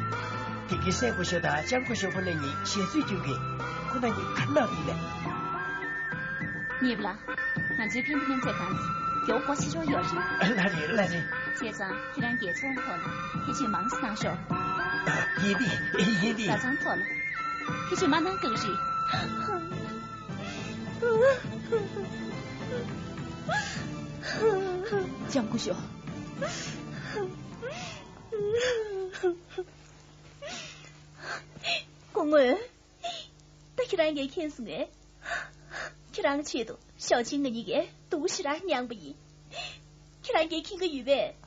དེ་གའི་སྲས་སྐུ་ཞབས་དང་ལྕམ་སྐུ་ཞབས་ཁོ་ན་གཉིས་ཞལ་རྩོད་རྒྱུག་གི། ཁོ་ན་གཉིས་ཁ་ནག་ཡིན་པས། ངེད་ལ། ང་ཚོའི་ཕན་བདེ་སྨན་རྫས་ཁང་གི་རྒྱལ་པོ་སྒོ་ཕྱེ་ཆོག་ཡོད་རེད། ལགས་རེད། ལགས་རེད། བྱས་ཙང་ཁྱེད་རང་གིས་ཚོང་ཐོག་ལ་ཐེ་བྱུས་མང་ཙམ་གནང་ཤོག་ཡིན་ཏེ། ཡིན་ཏེ། བཟའ་ཚང་ཐོག་ལ་ཐེ་བྱུས་མ་གནང་གང་རེད། ལྕམ་སྐུ་ཞབས། སྐུ་ངོ། ད་ཁྱེད་རང་གིས་མཁྱེན་སོང་ངས། ཁྱེད་རང་ཆེད་དུ་ཞའོ་ཆིང་ང་གཉིས་ཀས་སྡུག་ཞེ་དྲག་མྱངས་པ་ཡིན། ཁྱེད་རང་གིས་མཁྱེན་གྱི་ཡོད་པས།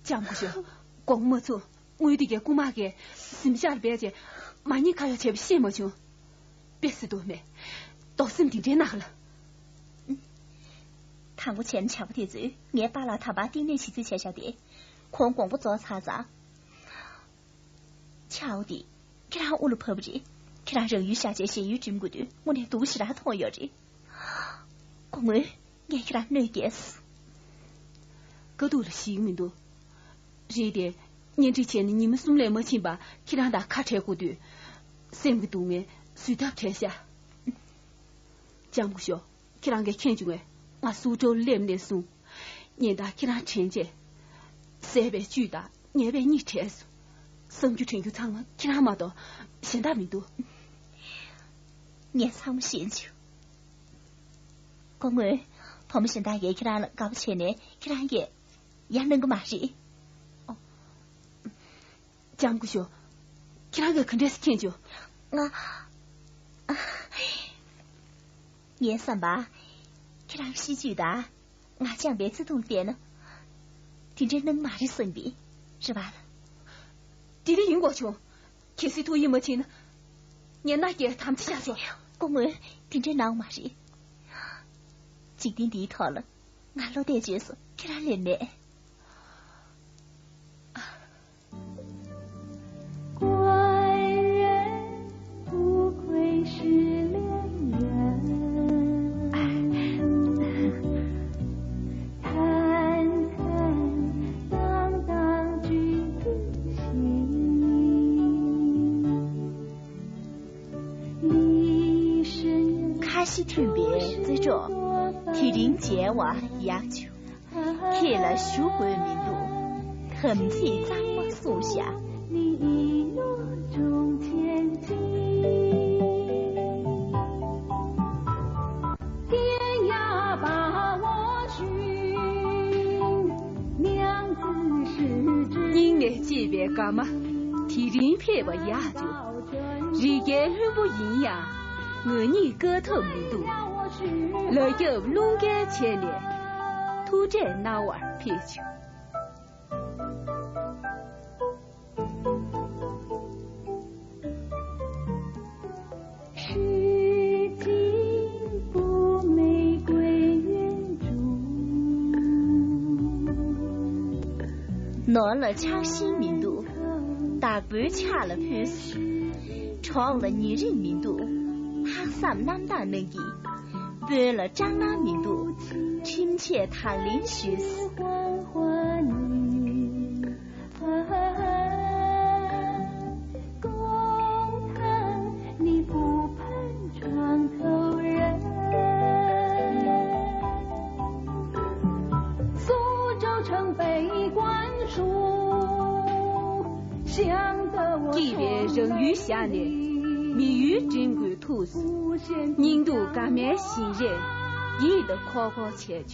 ལྕམ་སྐུ་ཞབས། དགོངས་མ་ཚོམ། དངུལ་དེ་གའི་རྐུ་མ་གིས་གཟིམ་ཤག་ལ་སྦས་རྗེས་མ་ཉེས་ཁ་གཡོགས་བྱས་པ་ཤེས་མ་བྱུང་། དཔེ་སྲིད་དུ་མེད། རྡོག་སེམས་དེ་འདྲའི་ནག་ལ། དང་པོ་བྱས་ན་བྱ་བ་དེ་ཚོས་ངའི་པཱ་ལགས་ད་བར་གཏིང་ནས་ཞིབ་འཚོལ་བྱས་བཞག་སྟེ། ཁོང་དགོངས་པ་རྫོགས་ཚར་ཙང་། ཆའོ་དེ་ཁྱེད་རང་དབུ་ལ་བབས་པ་རེད། ཁྱེད་རང་རང་ཡུལ་བཞག་བྱས་གཞན་ཡུལ་འགྲིམ་དགོས་དུས་དངོས་གནས་སྡུག་ཞེ་དྲག་མཐོང་ཡོད་རེད། སྐུ་ངོ། ངས་ཁྱེད་རང་གནོད་སྐྱེལ་སོང་། དཀའ་སྡུག་ལ་ཞིག་མི་འདུག་རེད་དེ། གཉེན་སྒྲིག་བྱས་ནས་ཉི་མ་གསུམ་ལས་མ་ཕྱིན་པར་ཁྱེད་རང་དང་ཁ་བྲལ་དགོས་དུས། སེམས་ཀྱི་སྡུག་བསྔལ་བཟོད་ཐབས་བྲལ་ཤག་ལྕམ་སྐུ་ཞབས། ཁྱེད་རང་གིས་མཁྱེན་བྱུང་བས་ང་སུའུ་ཀྲོའུ་སླེབས་ནས་བཟུང་། གཉེན་དང་ཁྱེད་རང་དྲན་རྗེས། བསད་པའི་བཅུད་དང་ཉེས་པའི་གཉིད་བྲལ་སོང་། བསམ་རྒྱུ་དྲན་རྒྱུ་ཚང་མ་ཁྱེད་རང་མ་གཏོགས་གཞན་དག་མི་འདུག་ངས་ཚང་མ་ཤེས་བྱུང་། སྐུ་ངོ། བུ་མོ་གཞན་དག་གིས་ཁྱེད་རང་ལ་དགའ་པོ་བྱས་ནས་ཁྱེད་རང་གིས་ཡར་གནང་གི་མ་རེད། ལྕམ་སྐུ་ཞབས། ཁྱེད་རང་གིས་ག་འདྲས་སེ་མཁྱེན་བྱུང་། ང་། ངའི་བསམ་པར། ཁྱེད་རང་གཤིས་རྒྱུད་དང་། ང་བཅངས་པའི་བརྩེ་དུང་ལ་བལྟས་ན། དེ་འདྲའི་གནང་མ་རེད་བསམ་པས། རེད་པ། དེ་འདྲ་ཡིན་དགོས་བྱུང་། གལ་སྲིད་ཐུགས་ཡིད་མ་ཆེས་ན། ངས་མནའ་སྐྱེལ་དམ་བཅའ་བཞག་ཆོག་སྐུ་ངོ། དེ་འདྲའི་གནང་མ་རེད། འཇིག་རྟེན་འདིའི་ཐོག་ལ་ང་བློ་གཏད་བྱས་སོ་ཁྱེད་རང་ལས་མེད། ཁ་ཞེ་མཐུན་པའི་རྩེ་གྲོགས། དེ་རིང་མཇལ་བ་ཡག་བྱུང་། ཁྱེད་ལ་ཞུ་དགོས་མི་འདུག་དམ་ཚིག་གཙང་མ་སྲུངས་ཤག་སྙིང་ནས་གཅེས་པའི་དགའ་མ། དེ་རིང་ཕེབས་པ་ཡག་བྱུང་། རི་རྒྱལ་ལྷུན་པོ་ཡིན་ཡང་། ང་གཉིས་བཀག་ཐབས་མི་འདུག་ལ་རྒྱབ་རླུང་རྒྱལ་བྱས་ནས། ཐུག་འཕྲད་གནང་བར་ཕེབས་བྱུང་། ནོར་ལ་ཆགས་ཞེན་མི་འདུག་བདག་པོའི་ཕྱག་ལ་ཕུལ། གྲོགས་ལ་ཉེ་རིང་མི་འདུག་ལྷག་བསམ་རྣམ་དག་གནང་གིས། དཔོན་ལ་སྐྲག་སྣང་མི་འདུག་ཁྲིམས་ཆད་དང་ལེན་ཞུས། སྐྱིད་པའི་རང་ཡུལ་བཞག་ནས་མི་ཡུལ་འགྲིམ་དགོས་ཐུག་སྙིང་སྡུག་དགའ་མའི་ཞིང་རས་ཡིད་ལ་འཁོར་འཁོར་བྱས་བྱུང་།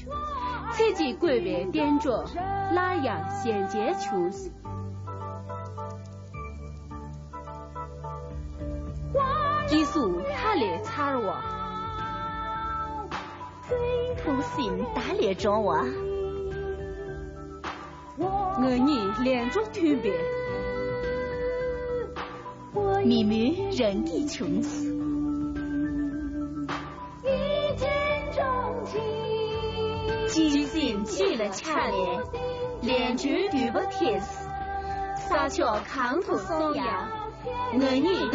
ཚེ་གཅིག་བཀོད་པའི་གཏན་གྲོགས་སླར་ཡང་ཞལ་མཇལ་བྱུང་། སྐྱེ་གཟུགས་ལྷ་ལས་མཚར་བ། ཐུགས་སེམས་མདའ་ལས་འདྲོང་བ། ང་གཉིས་ལས་འཕྲོ་མཐུན་པའི། མི་མོས་རང་སྐྱིད་བྱུང་། གཅིག་སེམས་གཅིག་ལ་ཆགས་ནས། ལས་འཕྲོའི་མདུད་པ་འཐེན། ས་ཕྱོགས་གང་དུ་སོང་ཡང་། ང་གཉིས།